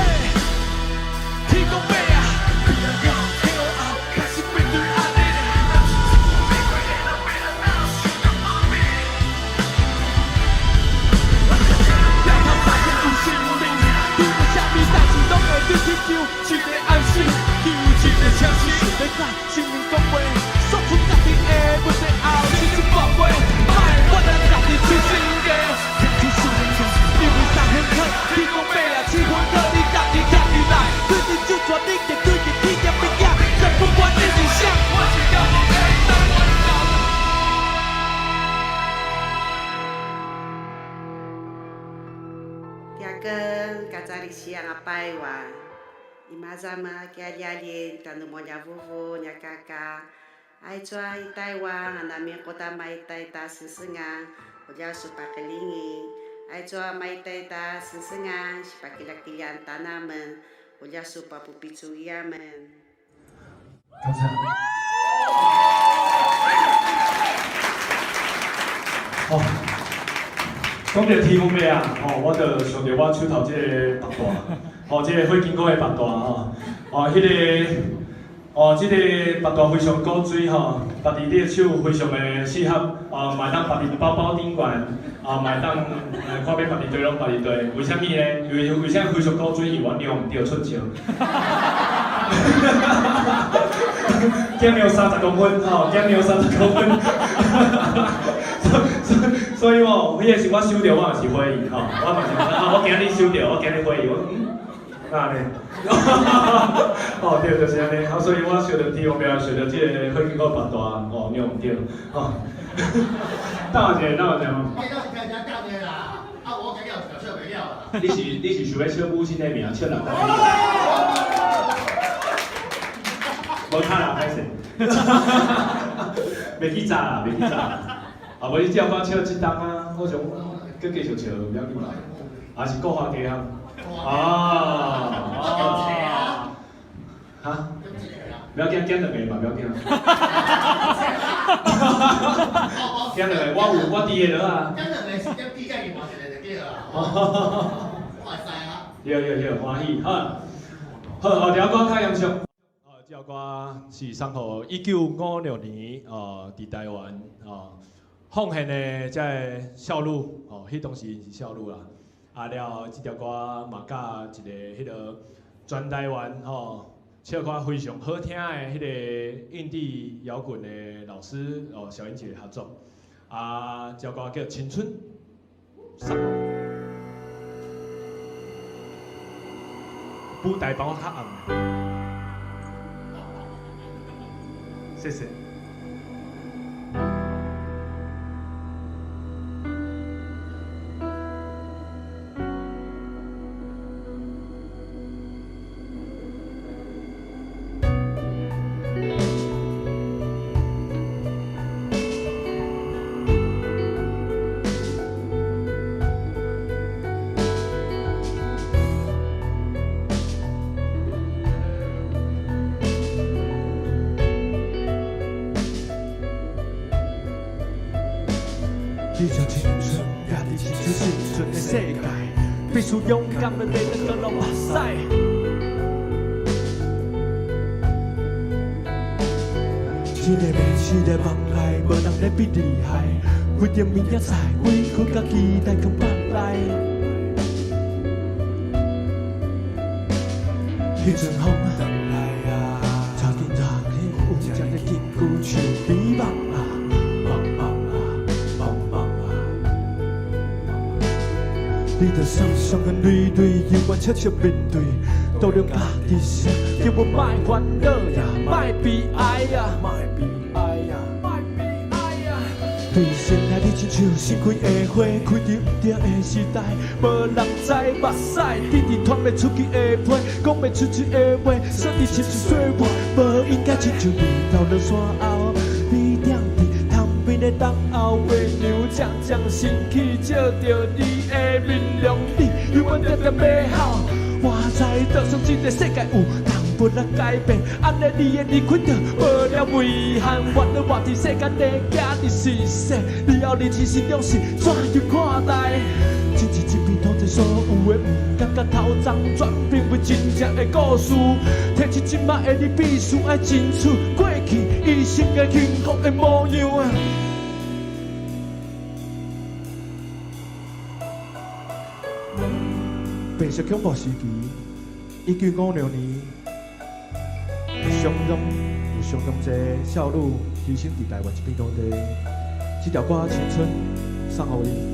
天公伯啊，畢業了退休後，開始面對壓力。搖頭發現有生命，對無啥物代誌攏會對天求一個安心，求一個相信，想欲甲神明講話，說出家己的問題後，真真寶貝，莫我來家己出身價，聽出聲音，因為三分靠，天公伯啊，七分靠，你家己站起來，對陣手紙你就對著天業物件，才不管你是啥，我是條無的台灣人。 Tiaken kacari siang apa wa imazama kia lialin tanu monya vuvu nya kaka ai chua i Taiwan anami kota mai tai ta sisinga oja su pakelingi ai chua mai tai ta sisinga si pakilakilian tanamen oja su papupicuyamen. 感謝。哦，講著天公伯啊，吼，我就想著我手頭這個腹帶，吼，這個火金哥的腹帶吼，哦，彼個，哦，這個腹帶非常古錐吼，縛佇你的手非常的適合，哦，嘛會當縛佇包包頂懸，哦，嘛會當，看欲縛佇佗攏縛佇佗。為啥物呢？因為為啥非常古錐？因為我量毋著出招。減量30公分，吼，減量30公分。所以吼，彼個時我收著，我嘛是歡喜，吼，我嘛是，啊，我今日收著，我今日歡喜，我嗯，哪按呢？哦，對，就是按呢，啊，所以我收著天公伯，收著這個火金哥腹帶，哦，量毋著，吼。等我一下，等我一下。啊，我今日有笑袂了啦。你是想欲笑母親的名，笑人的名？無卡啦，歹勢。袂去炸啦，袂去炸。啊，無你照我笑這冬啊，我想閣繼續笑，毋要緊啦。還是國華街啊？哦哦。哈？不要緊，減兩個嘛，不要緊。減兩個，我有我佇的落啊。減兩個是減記者另外一個就對啦。我會使啊。對對對，歡喜，好。好，後條歌較嚴肅。這首歌是送予1956年哦，佇台灣哦，奉獻的這個少女哦，彼當時𪜶是少女啦。啊了，這條歌嘛佮一個彼个全台灣吼，唱歌非常好聽的彼个印地搖滾的老師哦，小英姐合作。啊，這首歌叫《青春》。舞台幫我較暗。謝謝。你将青春家己亲像青春的世界，必须勇敢的袂当阁流目屎。这个迷失的梦内，无人咧比厉害，规定明仔载，委屈佮期待藏腹内。彼阵风转来啊，吹紧热天有一个金龟树美梦啊，梦梦啊，梦梦啊。你著伤伤痕累累，犹原笑笑面对，多量家己声，叫阮莫烦恼呀，莫悲哀呀，莫悲哀呀，莫悲哀呀。对生来你亲像新开的花，开伫毋对的时代，无人知目屎滴滴喘袂出气的皮，讲袂出嘴的话，锁伫亲像岁月，无应该亲像日头落山后，你踮伫窗边的等候，月娘渐渐升起，照著你的面容，你犹原定定欲哭。我知道上这个世界有通无力改变，按呢你的离开就无了遗憾。原来活伫世间的行伫是世，你后人生心中是怎样看待？亲像这片土地所有的毋甘佮头鬃转变为真正的故事。提起这摆的你，必须爱争取过去一生的幸福的模样。白色恐怖时期，1956年，相当有相当济少女牺牲伫台湾这片土地。这条歌《青春》送予伊。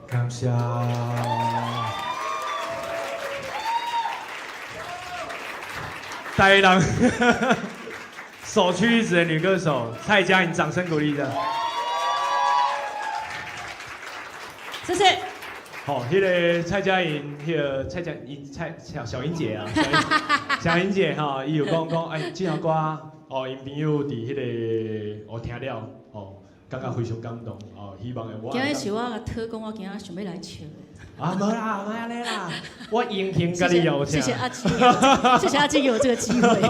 感谢。台南首屈一指的女歌手蔡佳颖，掌声鼓励一下。谢谢。好，彼个蔡佳颖，彼个蔡佳颖蔡小小英姐啊，小英姐哈，伊有讲讲，哎，这首歌哦，𪜶朋友伫彼个我听了哦，感觉非常感动哦，希望我。今日是我共讨讲，我今仔想欲来唱。啊，无啦，莫按呢啦，我荣幸共你邀请。谢谢阿基，谢谢阿基给我这个机会。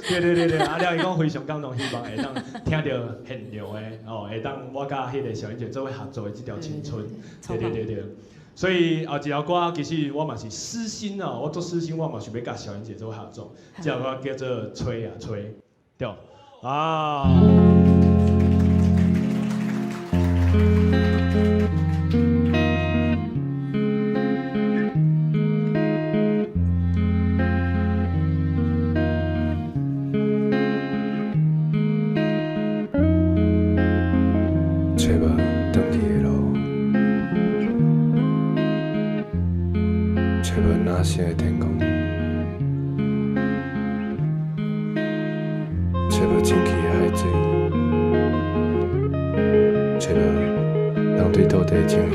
对对对对，啊了伊讲非常感动，希望会当听著现场的哦，会当我佮彼个小英姐做伙合作的这条青春。对对对对。所以啊，这条歌其实我嘛是私心哦，我做私心，我嘛想欲佮小英姐做伙合作。这条歌叫做《吹啊吹》，对，啊。找无转去的路，找无那星的天空，找无清气的海水，找无人对土地的情意，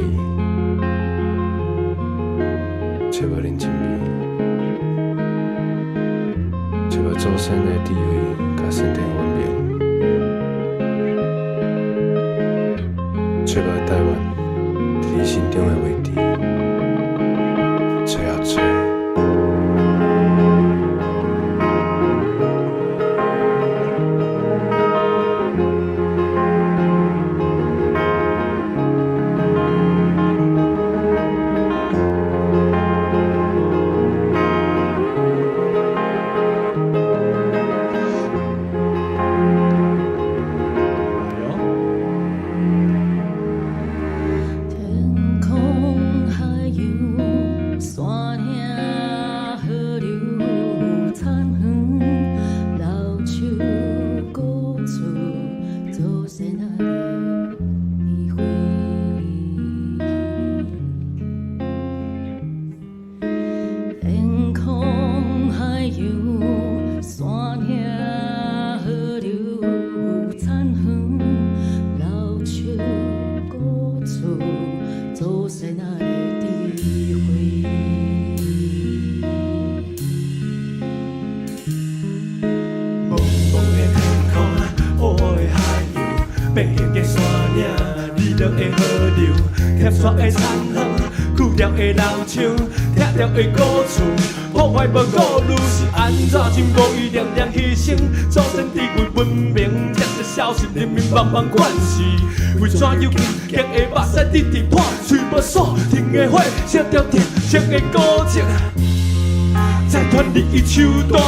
找无人情味，找无祖祖先的智慧佮先天文明，揣无台湾伫你心中的位置，揣啊揣。天空海洋，山岭河流田园，老树古厝，祖先仔的智慧。天空海洋，山岭河流田园，老树古厝，祖先仔的智慧。茫茫的天空，乌的海洋，变形的山岭，美丽的河流，拆散的田园，锯掉的老树，拆掉的古厝，破坏无顾虑，是按怎真无伊念念牺牲，祖先智慧文明，才才消失，人民茫茫关系，为怎样行的目屎直直破，喙无锁，停的火，烧著天色的古迹，再传你伊手段。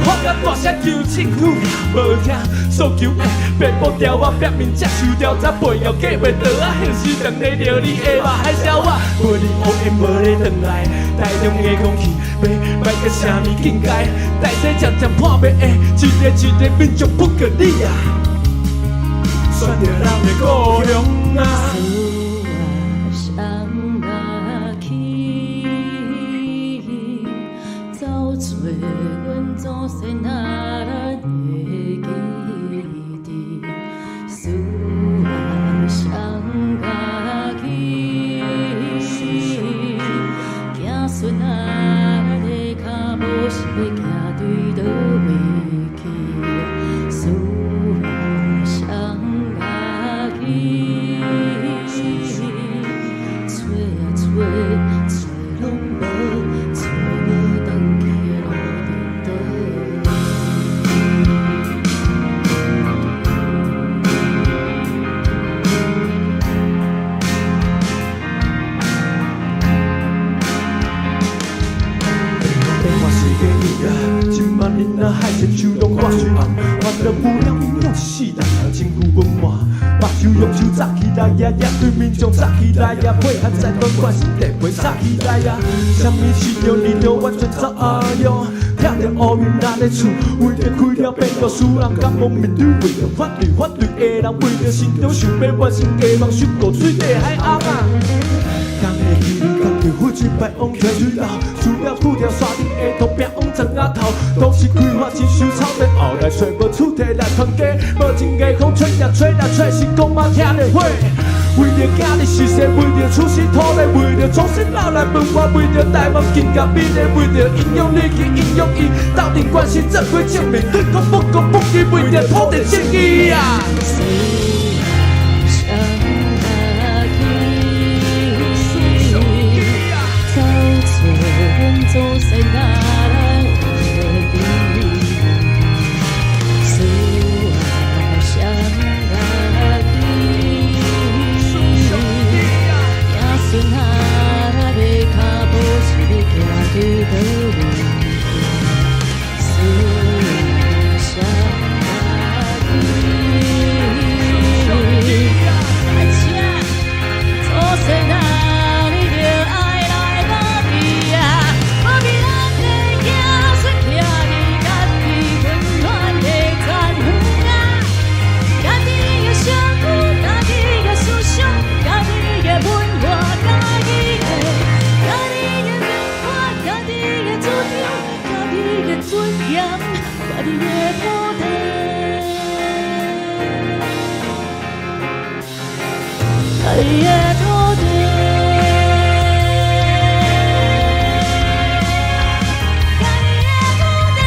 喊甲大声求政府无听诉求的白布条仔，表面接受调查，背后过袂倒啊！现实当咧着你的目海笑我，无你乌烟无咧转来，台中的空气欲歹到啥物境界？代志渐渐破灭的，一个一个民众不过你啊，选著咱的故乡啊。想去，走做阮祖先仔咱的基地。思啊想去，子孙仔咱的脚步是欲行对佗位去？思啊想去，揣啊揣，揣拢无，揣无转去的路伫佗位。变化是假语啊，这马囡仔海贼手拢挂手红，烦恼无聊影响一世人啊，政府文化，目睭用手扎起来呀呀，对民众扎起来呀，配合财团关心地皮插起来呀，啥物市场你都完全走啊哟，听著乌云咱的厝，为著开了变故事，人敢无面对为著反对反对的人，为著心中想欲完成的梦，想过水底海红啊。敢会记你家己血水排往溪水流，除了吐掉山顶的土，拼往庄仔头，都市规划真收草地，后来揣无厝摕来传家，无情的风吹呀吹呀吹，是讲嘛听咧火。为著囝儿是势，为著出世土地，为著祖先留来文化，为著台湾更加美丽，为著影响你去影响伊，斗阵关系做伙证明，对抗不公不义，为著土地正义啊！想去，走做阮祖先仔咱的基地。思啊想去，子孙仔咱的脚步是欲行对佗位去？思啊想去，来请祖先仔，你著爱来保庇啊，保庇咱的子孙徛伫家己温暖的田园啊，家己的身躯，家己的思想，家己的文化，家己的，家己的文化，家己的主張，家己的尊嚴，家己的土地。家己的土地。家己的土地。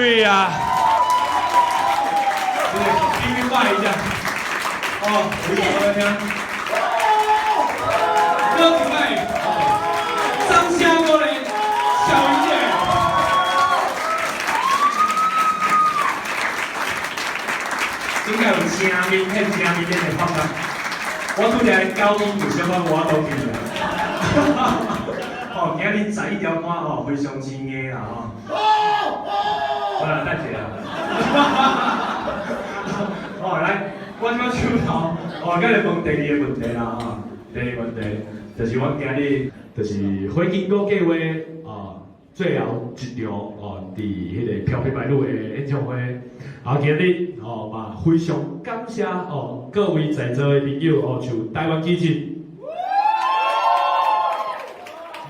對呀，對，輕輕拜一下。哦，謝謝大家。歌一擺，掌聲鼓勵，小雲姐。應該有聲音，彼聲音咧會發覺。我拄才九音有小可無法度記啦。哦，今日十一條歌吼，非常之硬啦吼。好啦，等一下。哦，來，我這擺手頭，哦，今日問第二個問題啦吼。第二個問題就是阮今日就是火金果計劃哦，最後一場哦，佇彼個飄飄白鷺的演唱會。啊，今日哦嘛非常感謝哦各位在座的朋友哦，像台灣基進、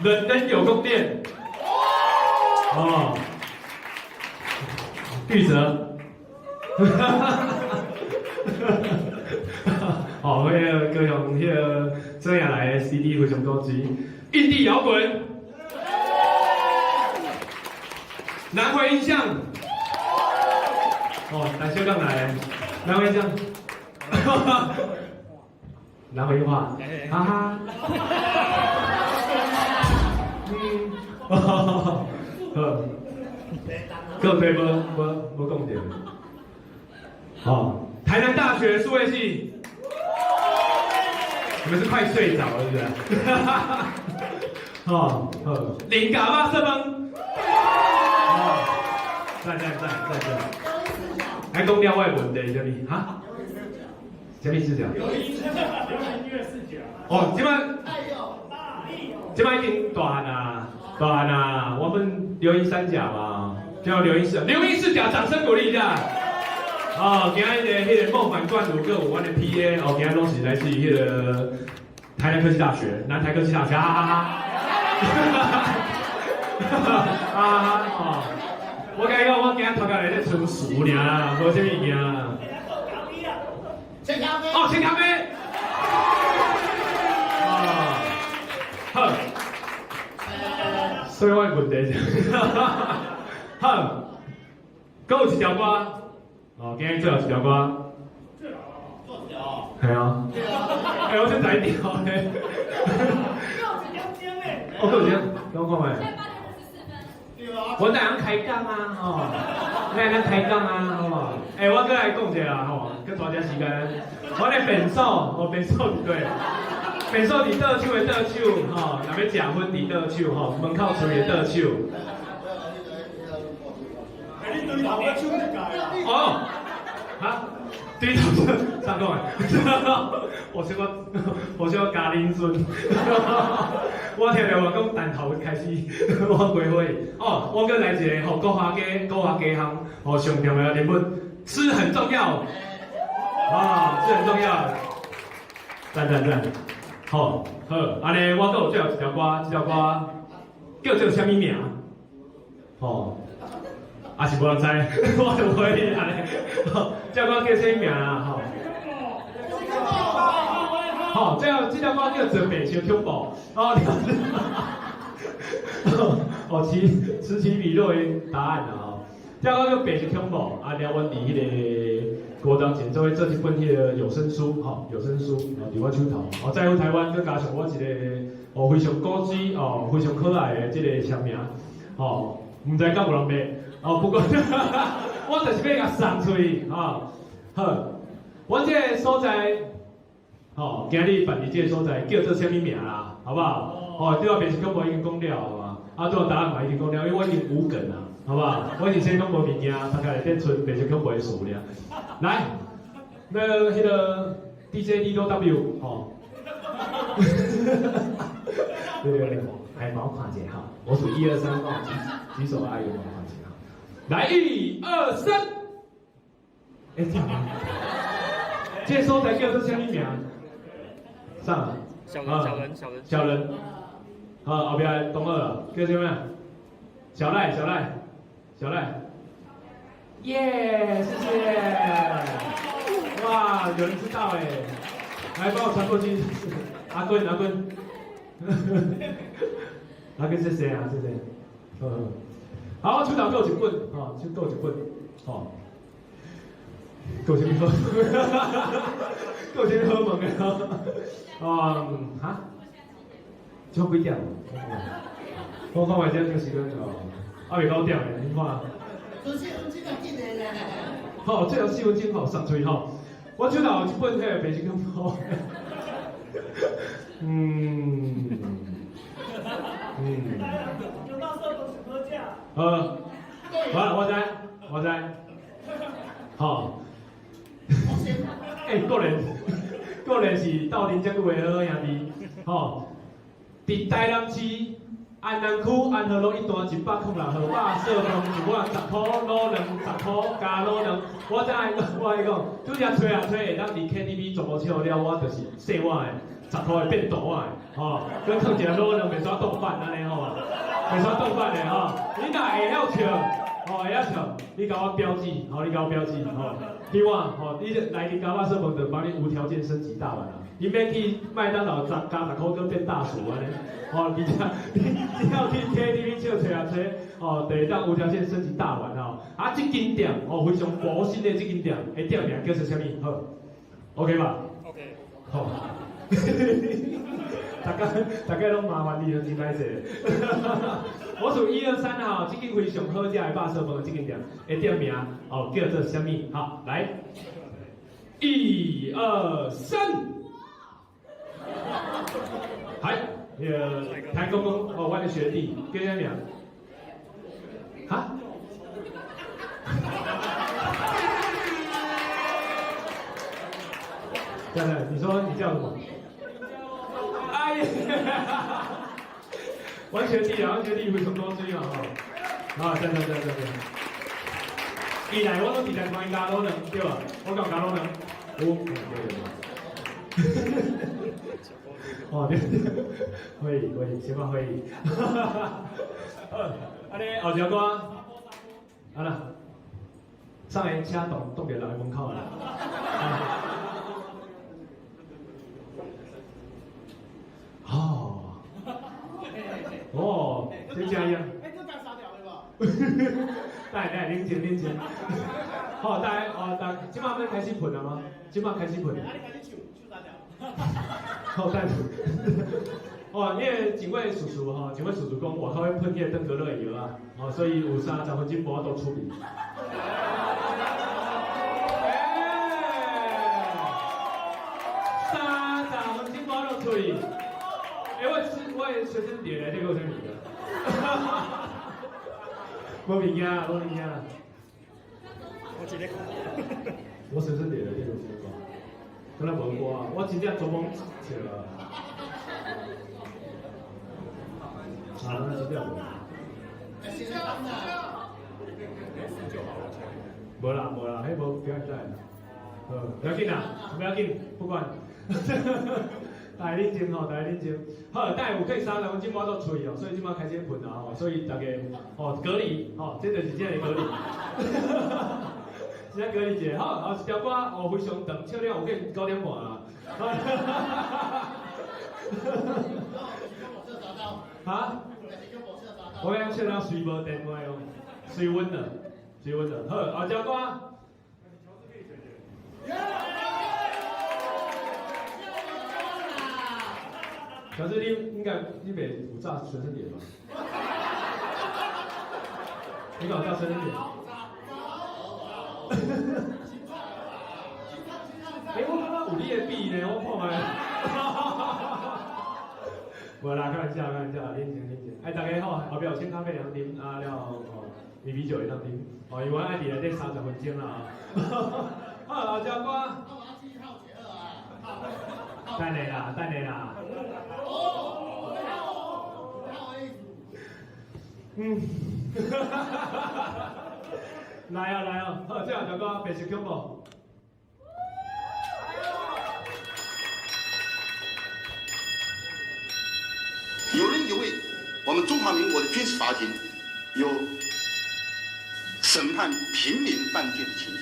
人人有功電，哦，玉澤，哦，彼個高雄彼個這樣來的 CD 非常高級，印地搖滾，南迴音像。哦，來小港來，南迴音像，南迴音畫，哈哈，嗯，好，各位無無無講著，哦，台南大學數位系，你們是快睡着了是不是？哦，好，林家肉色飯，哦，讚讚讚讚讚。來講了我的問題是啥物？哈？啥物視角？流行音樂視角。哦，這擺，這擺已經大漢啊，大漢啊，我們流音三甲嘛，叫流音視，流音視角，掌聲鼓勵一下。哦，今日的彼個孟凡冠儒，閣有阮的 PA，哦，今日攏是來自於彼個台南科技大學，南台科技大學，哈哈哈，哈哈哈，哦。我共你講，我今日頭殼內底剩薯爾啦，無啥物件。哦，青咖啡。哦，好。所以我的問題是，好，閣有一條歌，哦，今日最後一條歌。最後，最後。係啊。欸，我這才條咧。哦，閣有一張，給我看覓。我哪通開講啊？吼，哪會當開講啊？吼，欸，我閣來講一下啦，吼，閣抓點時間。我的便所，哦，便所佇佗，便所佇倒手的倒手，吼，若欲食薰佇倒手，吼，門口厝的倒手。哦，哈，對頭，啥講的？我小可，我小可加啉水。我聽著我講彈頭開始，我歸火。哦，我閣來一個吼，國華街，國華街巷，哦，上重要的人物，吃很重要。啊，吃很重要。讚讚讚，好，好，按呢我閣有最後一條歌，這條歌叫做啥物名？吼，也是無人知，我就會按呢。這條歌叫啥物名啊？吼。好，這這條歌叫做《白色恐怖》。哦，哦，此起彼落的答案啦吼。這條歌叫《白色恐怖》，啊，了，阮佇彼個五年前做伙做一本彼個有聲書，吼，有聲書，哦，佇我手頭。哦，在乎台灣，閣加上我一個哦非常古錐哦非常可愛的這個簽名，吼，毋知敢有人買，哦，不過我就是欲共送出去，吼，好，阮這個所在。吼，今日辦佇這個所在叫做啥物名啦？好不好？吼，對我白色恐怖已經講了，好嘛？啊，對我答案嘛已經講了，因為我已經無梗啦，好不好？我已經先講無物件，頭殼內底賰白色恐怖的詞爾。來，那個彼個 DJ D W 吼，對對對，來幫我看一下哈，我數一二三，幫我舉舉手阿姨幫我看一下。來，一二三，欸，這樣，這個所在叫做啥物名？上，小人，小人，小人，小人，好，後壁同學啦，叫啥物？小賴，小賴，小賴，耶，謝謝，哇，有人知道哎，來幫我傳過去，阿坤，阿坤，阿坤謝謝啊，謝謝，好，好，手頭閣有一本，吼，手閣有一本，吼，閣有啥物好？閣有啥物好問的？吼，哈？這幾點？我看覓這這時間哦，還未九點呢，你看。4分鐘就緊的啦。好，最後四分鐘吼，送喙吼。我手頭有一本彼个白色恐怖。嗯嗯。好，我知，我知。好。欸，果然，果然是鬥陣遮久的好兄弟，吼。佇台南市安南區安和路一段106號肉燥飯一碗10箍滷卵10箍加滷卵。我知我甲你講，拄才揣啊揣會當佇 KTV 全部唱了，我就是細碗的10箍的變大碗的，吼，閣囥一个滷卵袂使凍飯按呢吼，袂使凍飯的吼。你若會曉唱，吼會曉唱，你共我標記，吼你共我標記，吼，彼碗吼，你來恁家肉燥飯就幫你無條件升級大碗啊。你免去麥當勞加10箍閣變大薯按呢，吼，而且你只要去 KTV 唱揣啊揣，吼，就會當無條件升級大碗吼。啊，這間店哦非常薄身的這間店，的店名叫做啥物？好，OK 吧？OK。好。大家大家攏麻煩你，真歹勢。我數一二三吼，這間非常好食的肉燥飯，這間店的店名哦叫做啥物？好，來，一二三。來，那個譚公公哦，我的學弟，叫啥名？哈？對對，你說你叫什麼？哎呀，我學弟啊，我學弟非常多水嘛吼。啊，對對對對對。伊來我攏直接幫伊加滷卵，對吧？我講加滷卵，有，對對對。哦，對，可以可以，先放可以。好，按呢後一首歌，好啦，送个車擋擋佇人的門口啦。哦，哦，這真樣。欸，這加三條的無？來來，冷靜冷靜。好，大家哦，大，這擺欲開始噴了嗎？這擺開始噴。啊，你開始唱，唱三條。好，等。哦，因為警衛叔叔吼，警衛叔叔講外口咧噴彼個登革熱的藥啊，哦，所以有30分鐘無法度出去。30分鐘無法度出去。欸，我的隨身碟內底閣有啥物件？無物件，無物件。我一个。我隨身碟內底有啥物？敢若無歌，我真正做懵笑啊！啊，那真正無。無啦無啦，彼無不要緊，好，不要緊啦，不要緊，不管。大家冷靜吼，大家冷靜。好，等下有計30分鐘無法度喙哦，所以這擺開始噴啊吼，所以大家吼隔離吼，這就是真的隔離。先隔離一下，好，後一條歌哦非常長，唱了有計9點半啦。哈？我講唱了隨無電話哦，隨溫了，隨溫了。好，後一條歌。喬治，你應該你袂有炸隨身碟吧？你敢有炸隨身碟？欸，我感覺有你的筆呢，我看覓。無啦，開玩笑，開玩笑，冷靜冷靜。哎，大家好，後壁有清咖啡會當啉，啊了後吼，米啤酒會當啉。哦，因為我愛佇內底30分鐘啦。好，後一首歌。等下啦，等下啦。嗯。來啊來啊，好，這後一首歌白色恐怖。有人以為我們中華民國的軍事法庭有審判平民犯罪的情形，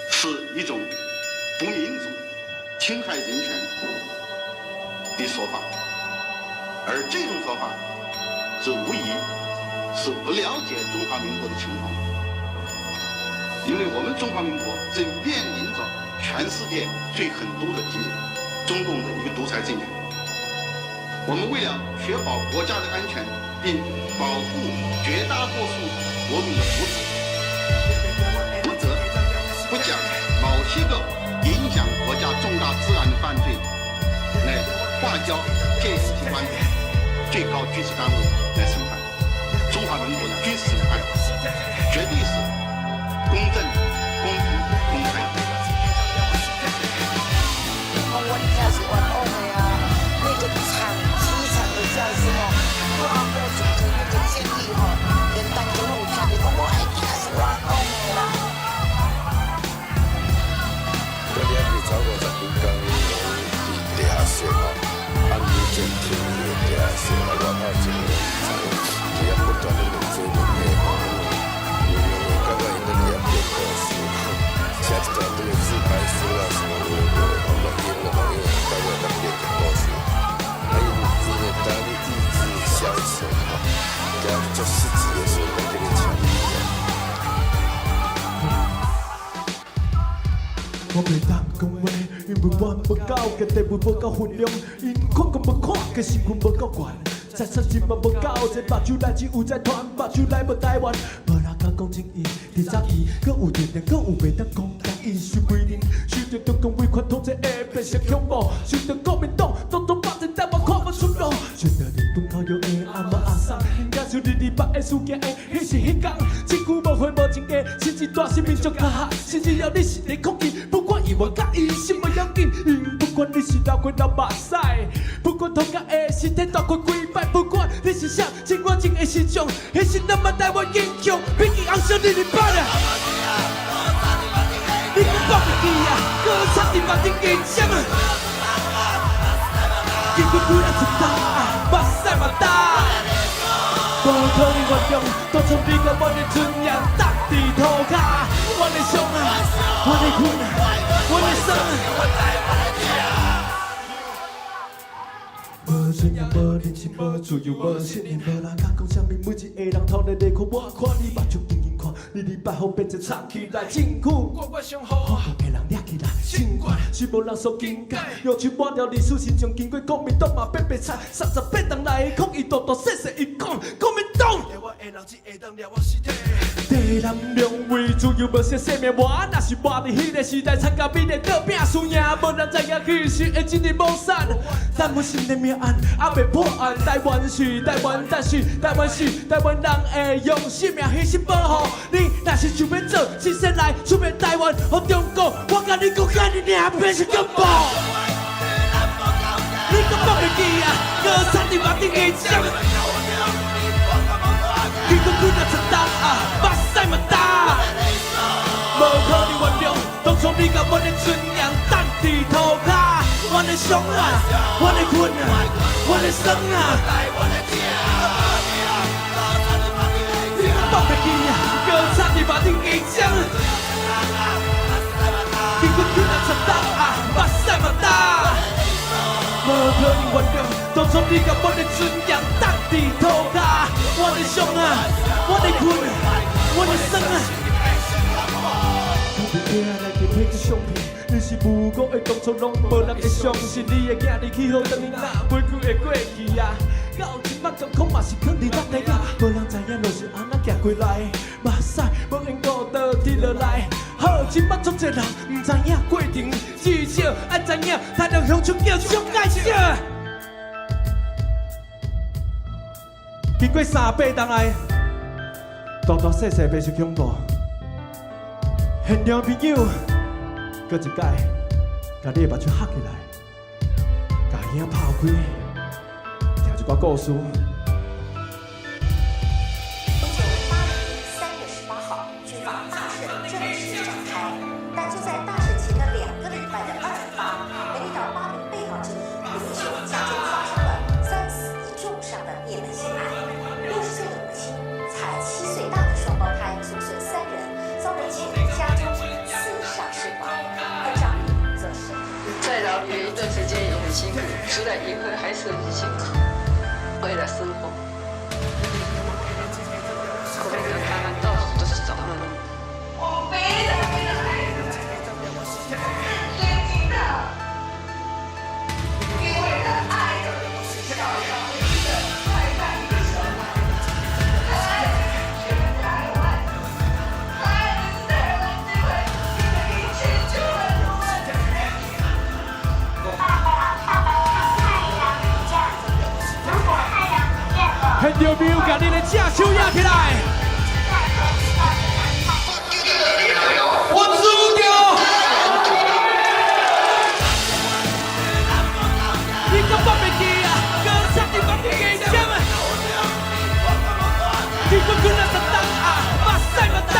是一種不民主、侵害人權的說法，而這種說法是無疑是不了解中華民國的情況，因為我們中華民國正面臨着全世界最狠毒的敵人——中共的一個獨裁政權。我們為了確保國家的安全，並保護絕大多數國民的福祉，不得不將某些個影響國家重大治安的犯罪，來劃交戒嚴機關最高軍事單位來審判。中華民國的軍事審判絕對是公正、公平、公開的。講我真是冤枉的啊！那個慘淒慘的教訓哦，我我就去那個監獄吼，連單都有聽著講我愛囝是冤枉的啦。我遐是超過十幾工，攏佇地下室吼，按以前停佇地下室，啊，外口一個佇遐不斷的問這問那吼，因為感覺𪜶咧佇遐編故事，寫一大堆的自白書啦，什麼有的無的，吼，攏用了吼，因為感覺當編一個故事，啊，𪜶會當你意志消沉吼，定足失志的時陣，攏叫你簽字。我袂當講話，因為我無夠格，地位無夠分量，𪜶看閣無看過，身份無夠懸，財產錢嘛無夠，這目睭內只有財團，目睭內無台灣，無人敢講正義，佇早期，閣有電電，閣有袂當講台語，受規定，受著中共威權統治會變成恐怖，受著國民黨統統霸佔台灣看無出路，受著日本靠藥的阿嬤阿桑，𪜶感受二二八的事件的彼是彼工，這句無血無情的，甚至大新民族較下，甚至要你是咧抗議，不管伊我佮意，心無要緊，𪜶不管你是流血流目屎，不管頭殼的身體大過幾擺，不管你是啥，真我情的形象，彼是咱們台灣英雄，畢竟紅燒二二八啊！你閣放袂記啊？閣插佇目頂銀針啊！經過幾若十冬啊，目屎嘛焦。無可能原諒，當初你共我的尊嚴搭佇塗跤，我的傷啊，我的恨啊，我的酸啊。無尊嚴，無人情，無自由，無信任，無人敢講啥物。每一个人頭咧咧看，我看你目睭緊緊看，你禮拜予變成藏起來，政府看個人掠起來，真懸是無人所警覺，用手抹掉歷史真相，經過國民黨嘛變白菜，38冬來抗議大大細細伊講國民黨。地南兩位自由無惜性命，我若是活佇彼个時代，參加美麗倒拼輸贏，無人知影彼時會真日無散。但阮心的命案猶未破案，台灣是台灣，但是台灣是台灣人會用性命犧牲保護。你若是想欲做新生來出賣台灣，予中國，我共你講，共你爾變成恐怖。你閣放袂記啊？閣插佇目頂的針。經過幾若十冬啊，目屎嘛焦。無可能原諒，當初你共阮的尊嚴擲佇塗跤，阮的傷啊，阮的恨啊，阮的酸啊。你閣放袂記啊？閣插佇目頂的針。經過幾若十冬啊，目屎嘛焦。無可能原諒，當初你共阮的尊嚴擲佇塗跤，阮的傷啊，阮的恨，阮的酸啊。彼個相片，你是無辜的，當初攏無人會相信你的囝兒去予當年若袂記會過去啊。到這擺狀況嘛是囥佇咱底下，無人知影路是按怎行過來，目屎無緣故就滴落來。好，這擺足濟人毋知影過程，至少愛知影，台南鄉村叫蔣介石。經過300冬來，大大細細白色恐怖。現場朋友，閣一擺，共你的目睭合起來，共耳拍開，聽一寡故事。 1980年3月18號，軍法大審正式展開，但就在大審前的2個禮拜的228，美麗島8名被告之一林義雄家中發生了3死1重傷的滅門血案。60歲的母親，才7歲大的雙胞胎祖孫3人遭人潛入家中刺殺身亡，而長女則是在牢裡一段時間也很辛苦，出來以後還是很辛苦，為了生活。我非常非常爱他，很尊敬他，因为他爱小小的一个快慢一个小孩，他爱全台湾，他爱的是台湾这块土地的一千九百多万的人。现场朋友，共恁的正手举起来！我输掉。你阁放袂记啊？阁插伫目镜的针啊！你阁困啊十冬啊，目屎嘛干。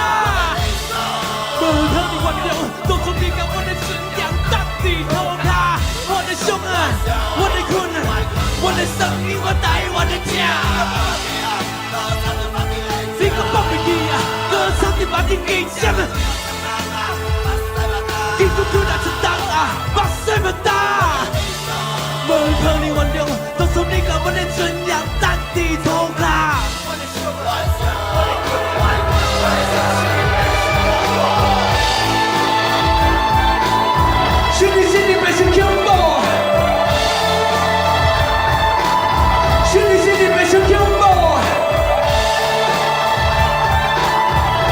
无可能原谅，当初你共阮的尊严搭伫涂跤，我的伤啊，我的困啊，我的酸，永远台湾的痛。你阁放袂记啊？阁插伫目镜的针啊！你阁困啊十冬啊，目屎嘛干。无可能原谅，当初你共阮的尊严搭伫涂跤。心里心里白色恐怖，心里心里白色恐怖，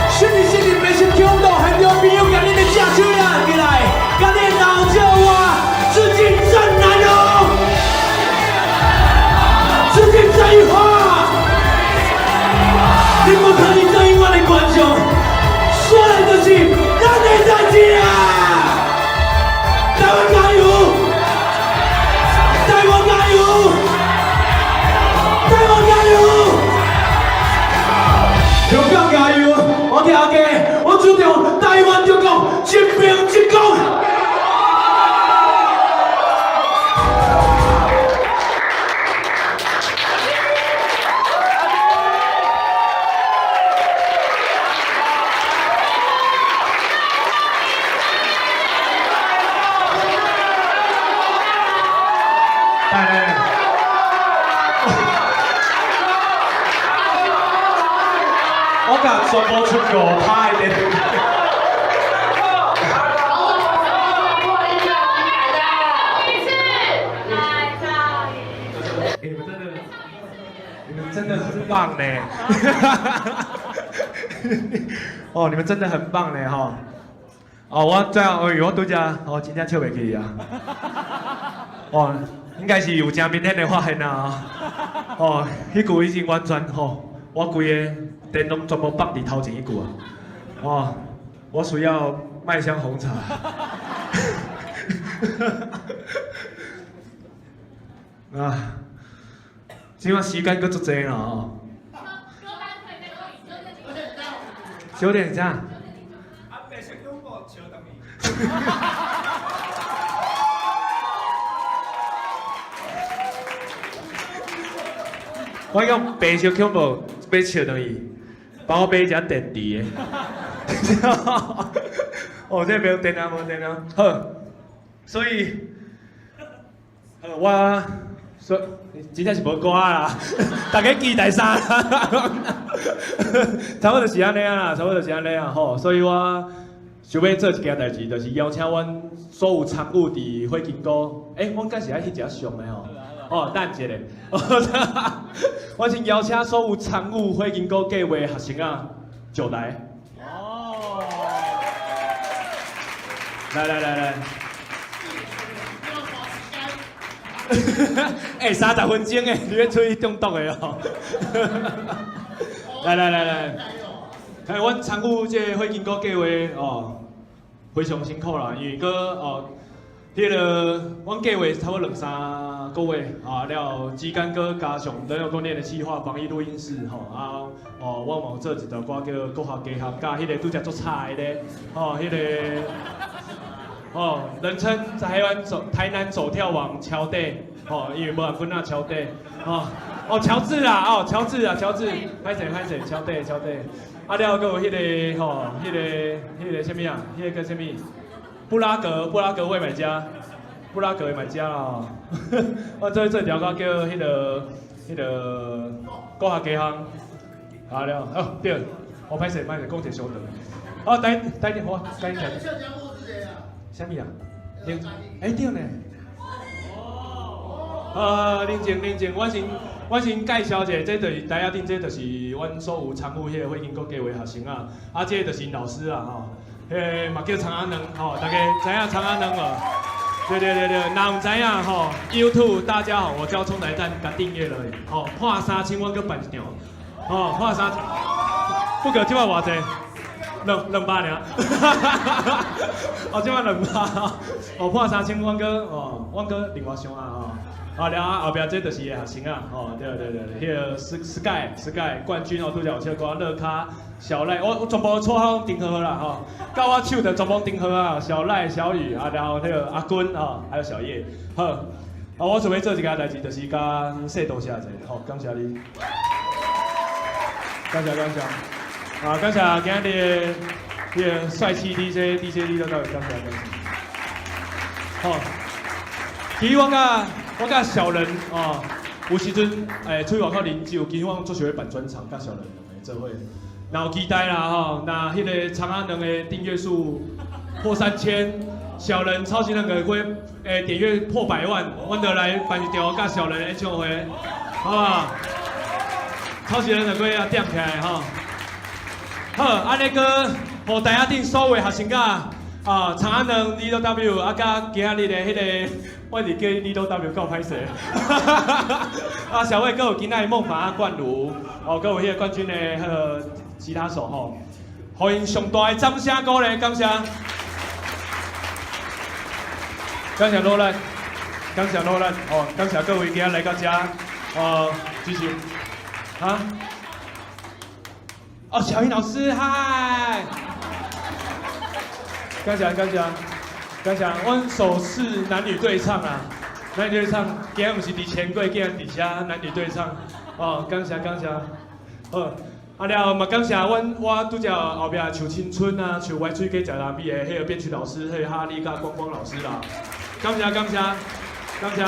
心里心里白色恐怖。现场朋友，共恁的正手举起来，共恁的老少我致敬郑南榕，致敬蔡依华。你不可能这样的观众，说来就是咱的代志啊！台湾加油！台湾加油！台湾加油！香港加油！我听下，我主张台湾中国一平一国。来来来，我共全部出五拍的。你们真的，你们真的很棒呢！哦，你们真的很棒呢，哈！哦，我最后，哎呦，我拄才，哦，真正笑袂起啊！哦，应该是有真明显的发现啊！哦，彼句已经完全吼，我规个电拢全部放伫头前彼句啊！哦，我需要麦香红茶。啊，这摆时间阁足济啦吼。小点啥？我讲白色恐怖欲笑转去，帮我买一只电池的。哦，这没电啊，无电啊。好，所以，我说真正是无歌啦，大家期待啥？差不多就是按呢啦，差不多就是按呢啊吼。所以我想欲做一件代志，就是邀请阮所有参与伫火金姑。欸，阮敢是爱翕一下相的吼。哦，等一下，我先邀请所有参与火金姑计划的学生啊，上台。哦。来来来来。欸，30分钟的，你欲出去中毒的哦。来来来来，哎，阮参与这个火金姑计划哦，非常辛苦啦，因为阁哦，彼个阮计划差不多两三个月啊，了后时间阁加上等于讲恁的企划防疫录音室吼啊，哦，我嘛有做一条歌叫国学家学，佮彼个拄才足吵的咧，吼，彼个。哦，人称台南走跳王乔弟，吼，因为无人分啊乔弟，哦，哦乔治啦，哦乔治啊乔治，歹势歹势，乔弟乔弟，啊了阁有彼个吼，彼个啥物啊，彼个叫啥物？布拉格会买家，布拉格会买家啦，我做做条歌叫彼个国学家学，好了，哦对，我歹势歹势讲一个小段。哦，等等等，好，等等。啥物啊？欸对呢。宁静宁静，我先介绍一下，这就是台仔顶，这就是阮所有参与彼个火金国计划学生啊，啊，这就是𪜶老师啊吼，彼个嘛叫苍仔卵吼，大家知影苍仔卵无？对对对对，若毋知影吼，YouTube 大家好，我叫冲台蛋，共订阅落去，吼，破3000，阮阁办一场，吼，破三，不过这摆偌济，200尔，哦，这摆两百，哦，破三千，阮阁哦，阮阁另外想啊吼。啊，了后后壁这就是伊的学生啊，吼，对对对，彼个 Sky 冠军哦，拄才有唱歌，乐咖小赖，我全部绰号拢顶好啦吼，到我手就全部顶好啊，小赖、小雨啊，然后彼个阿军吼，还有小叶，好，啊，我准备做一件代志，就是共说多谢一下，好，感谢你，感谢感谢，啊，感谢今日的彼个帅气 DJ，DJ 你都到，感谢感谢，好，其实我佮小人哦，有时阵出去外口啉酒，其实我足想欲办专场，佮小人两个做伙。若有期待啦吼，若彼个苍仔卵的订阅数破3000，小人超级那个会点阅破100万，阮就来办一场佮小人演唱会，好不好？超级人两个啊点起来吼。好，按呢阁予台仔顶所有学生佮啊，苍仔卵 Little W 啊，佮今仔日的彼个。我是叫 Little W 够歹势，啊，小伟阁有今仔的梦凡啊冠如，哦，阁有彼个冠军的彼个吉他手吼，予𪜶上大的掌声鼓励，感谢，感谢努力，感谢努力，哦，感谢各位今仔来到遮，哦，支持，哈，哦，小云老师，嗨，感谢感谢。感谢，阮首次男女对唱啊，男女对唱，今日毋是伫钱柜，今日伫遮男女对唱，哦，感谢感谢，好，啊了后嘛感谢阮，我拄才后壁唱青春啊，唱歪嘴鸡食腊米的彼个编曲老师，彼个哈利佮光光老师啦，感谢感谢感谢，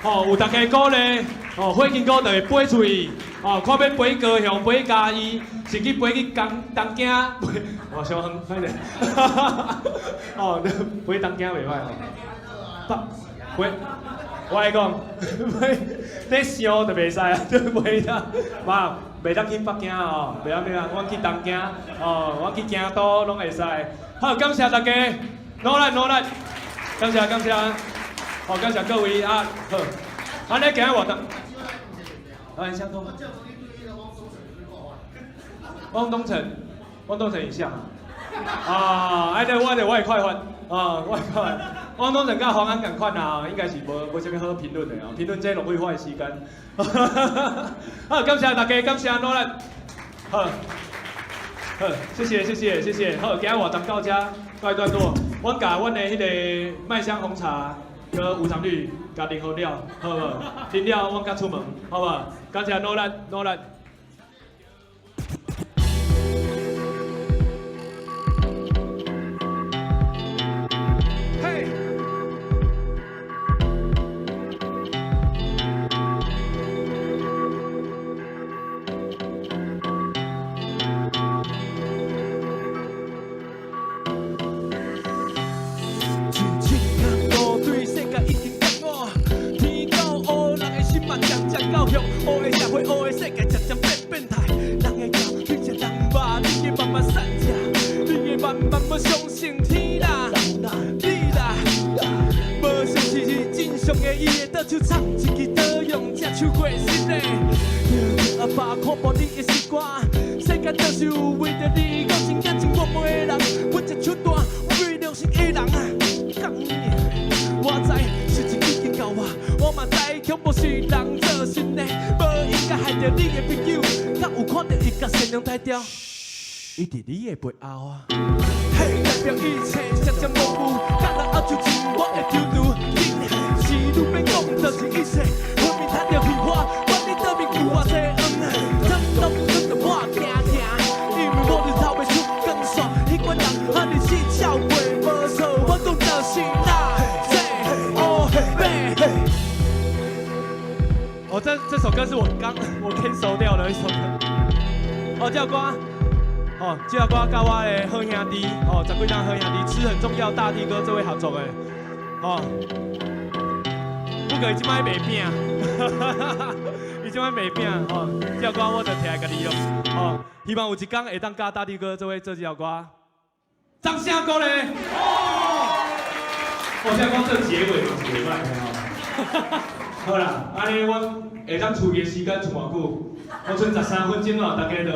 吼，有大家鼓励，哦，火金哥就会飞出去，哦，看欲飞高雄，飞嘉义，是去飞去东京，哦，伤远，歹势，哦，飞东京袂歹吼，飞，我爱讲，飞，咧烧就袂使啊，飞啦，嘛，袂当去北京哦，袂当袂当，阮去东京，哦，阮去京都拢会使。好，感谢大家，努力努力，感谢感谢，好，感谢各位啊，好，按呢今仔活动，啊，你想讲？汪东城，汪东城一下。啊，哎对，我的我会快发，啊，我会快发。汪东城佮黄安仝款啊，应该是无啥物好评论的啊，评论这浪费我的时间。好，感谢大家，感谢努力。好，好，谢谢谢谢谢谢。好，今仔活动到遮告一段落。阮共阮的彼个麦香红茶佮无糖绿共啉好了，好无？啉了阮才出门，好无？感谢努力努力。伊伫你的背后啊，嘿，代表一切渐渐模糊，甲人后就真我会丢丢。是愈免讲，就是一切，分明趁著屁话，管你倒面有偌济黄，汤拢汤著破惊惊，因为我日头袂出光线，彼款人按呢四超过无错，我讲就是啦，这乌白。哦，这首歌是我刚我 cancel 掉的一首歌。哦，这首歌。哦，這首歌佮我的好兄弟，哦，十幾年好兄弟，吃很重要，大地哥這位合作的，哦。不過伊這擺賣餅，伊這擺賣餅，吼，這首歌我就摕來共你用，吼，希望有一天會當佮大地哥做伙做這首歌，掌聲鼓勵。哦，這歌做結尾嘛是袂歹的吼。好啦，按呢阮會當厝的時間剩偌久？我剩13分鐘哦，大家就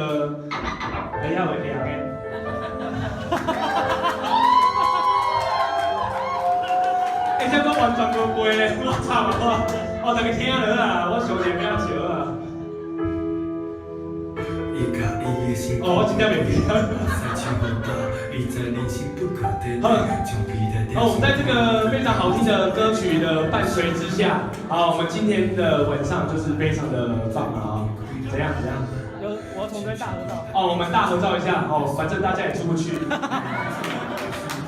會曉袂聽的。欸，這歌完全無背咧，我慘啊！我大家聽落啊，我上一個笑啊。哦，我真正袂記得。好，好，我們在這個非常好聽的歌曲的伴隨之下，好，我們今天的晚上就是非常的棒啊！怎樣？怎樣？有，我從這大合照。哦，我們大合照一下哦，反正大家也出不去。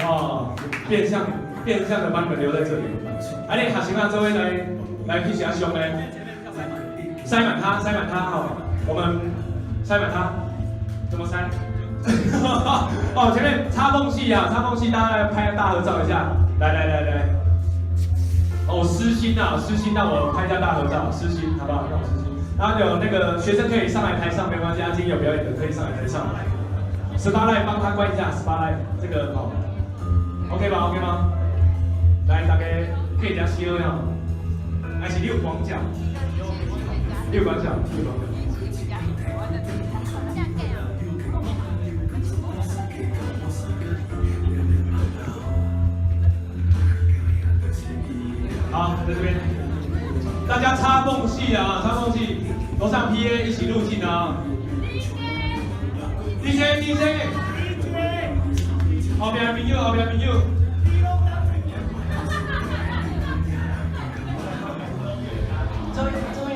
哦，變相變相的把你們留在這裡。啊，你學生啊，這位來去寫相呢？塞滿它，塞滿它，好，我們塞滿它，怎麼塞？哦，前面插縫隙啊，插縫隙，大家來拍大合照一下。來來來來，哦，私心啊，私心讓我拍一下大合照，私心，好不好？讓我私心。然後有那個學生可以上來台上，沒關係，啊，今天有表演的可以上來台上。spotlight 幫他關一下，spotlight 這個哦，OK 吧？OK 嗎？來，大家可以加笑呀，還是你有廣角？你有廣角，你有廣角。好，在這邊，大家插縫隙啊，插縫隙，樓上 PA 一起入鏡啊。DJ DJ，後邊朋友，後邊朋友。這位這位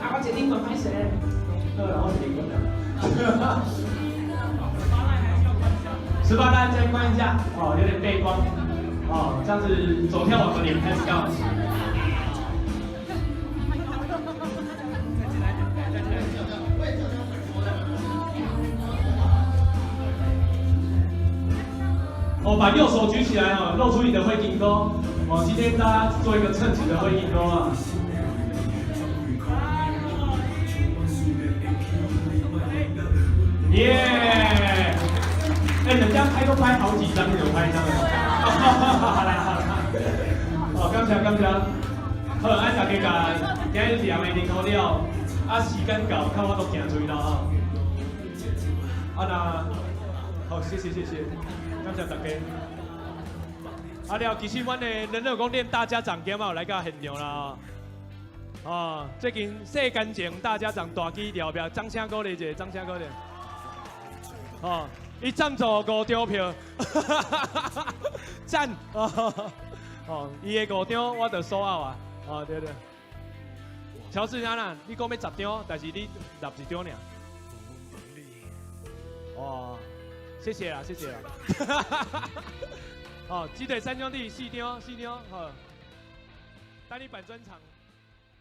啊，我一頂棍歹勢咧。好啦，我一頂棍啦。18單再關一下，哦，有點背光。哦，這樣子走跳網的臉開始到。哦，把右手舉起來哦，露出你的會金鈎。哦，今天大家做一個稱職的會金鈎啊。耶！哎，人家拍都拍好幾張，你怎麼拍一張呢？好啦好啦，哦，感謝感謝。好，按大家共今日念的念好了，啊時間到，看我都行出去啦吼。啊那，好，謝謝謝謝，感謝大家。啊了，其實阮的人樂宮殿大家長今仔有來到現場啦。哦，最近洗乾淨大家長大機了不？掌聲鼓勵一下，掌聲鼓勵。哦，伊贊助5張票，讚哦！伊的5張我就收好啊！哦，對對。喬治安啦，你講欲10張，但是你立1張爾。哇，謝謝啦，謝謝啦。哦，雞腿三兄弟4張，4張，好。等你辦專場，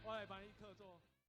我來幫你客座。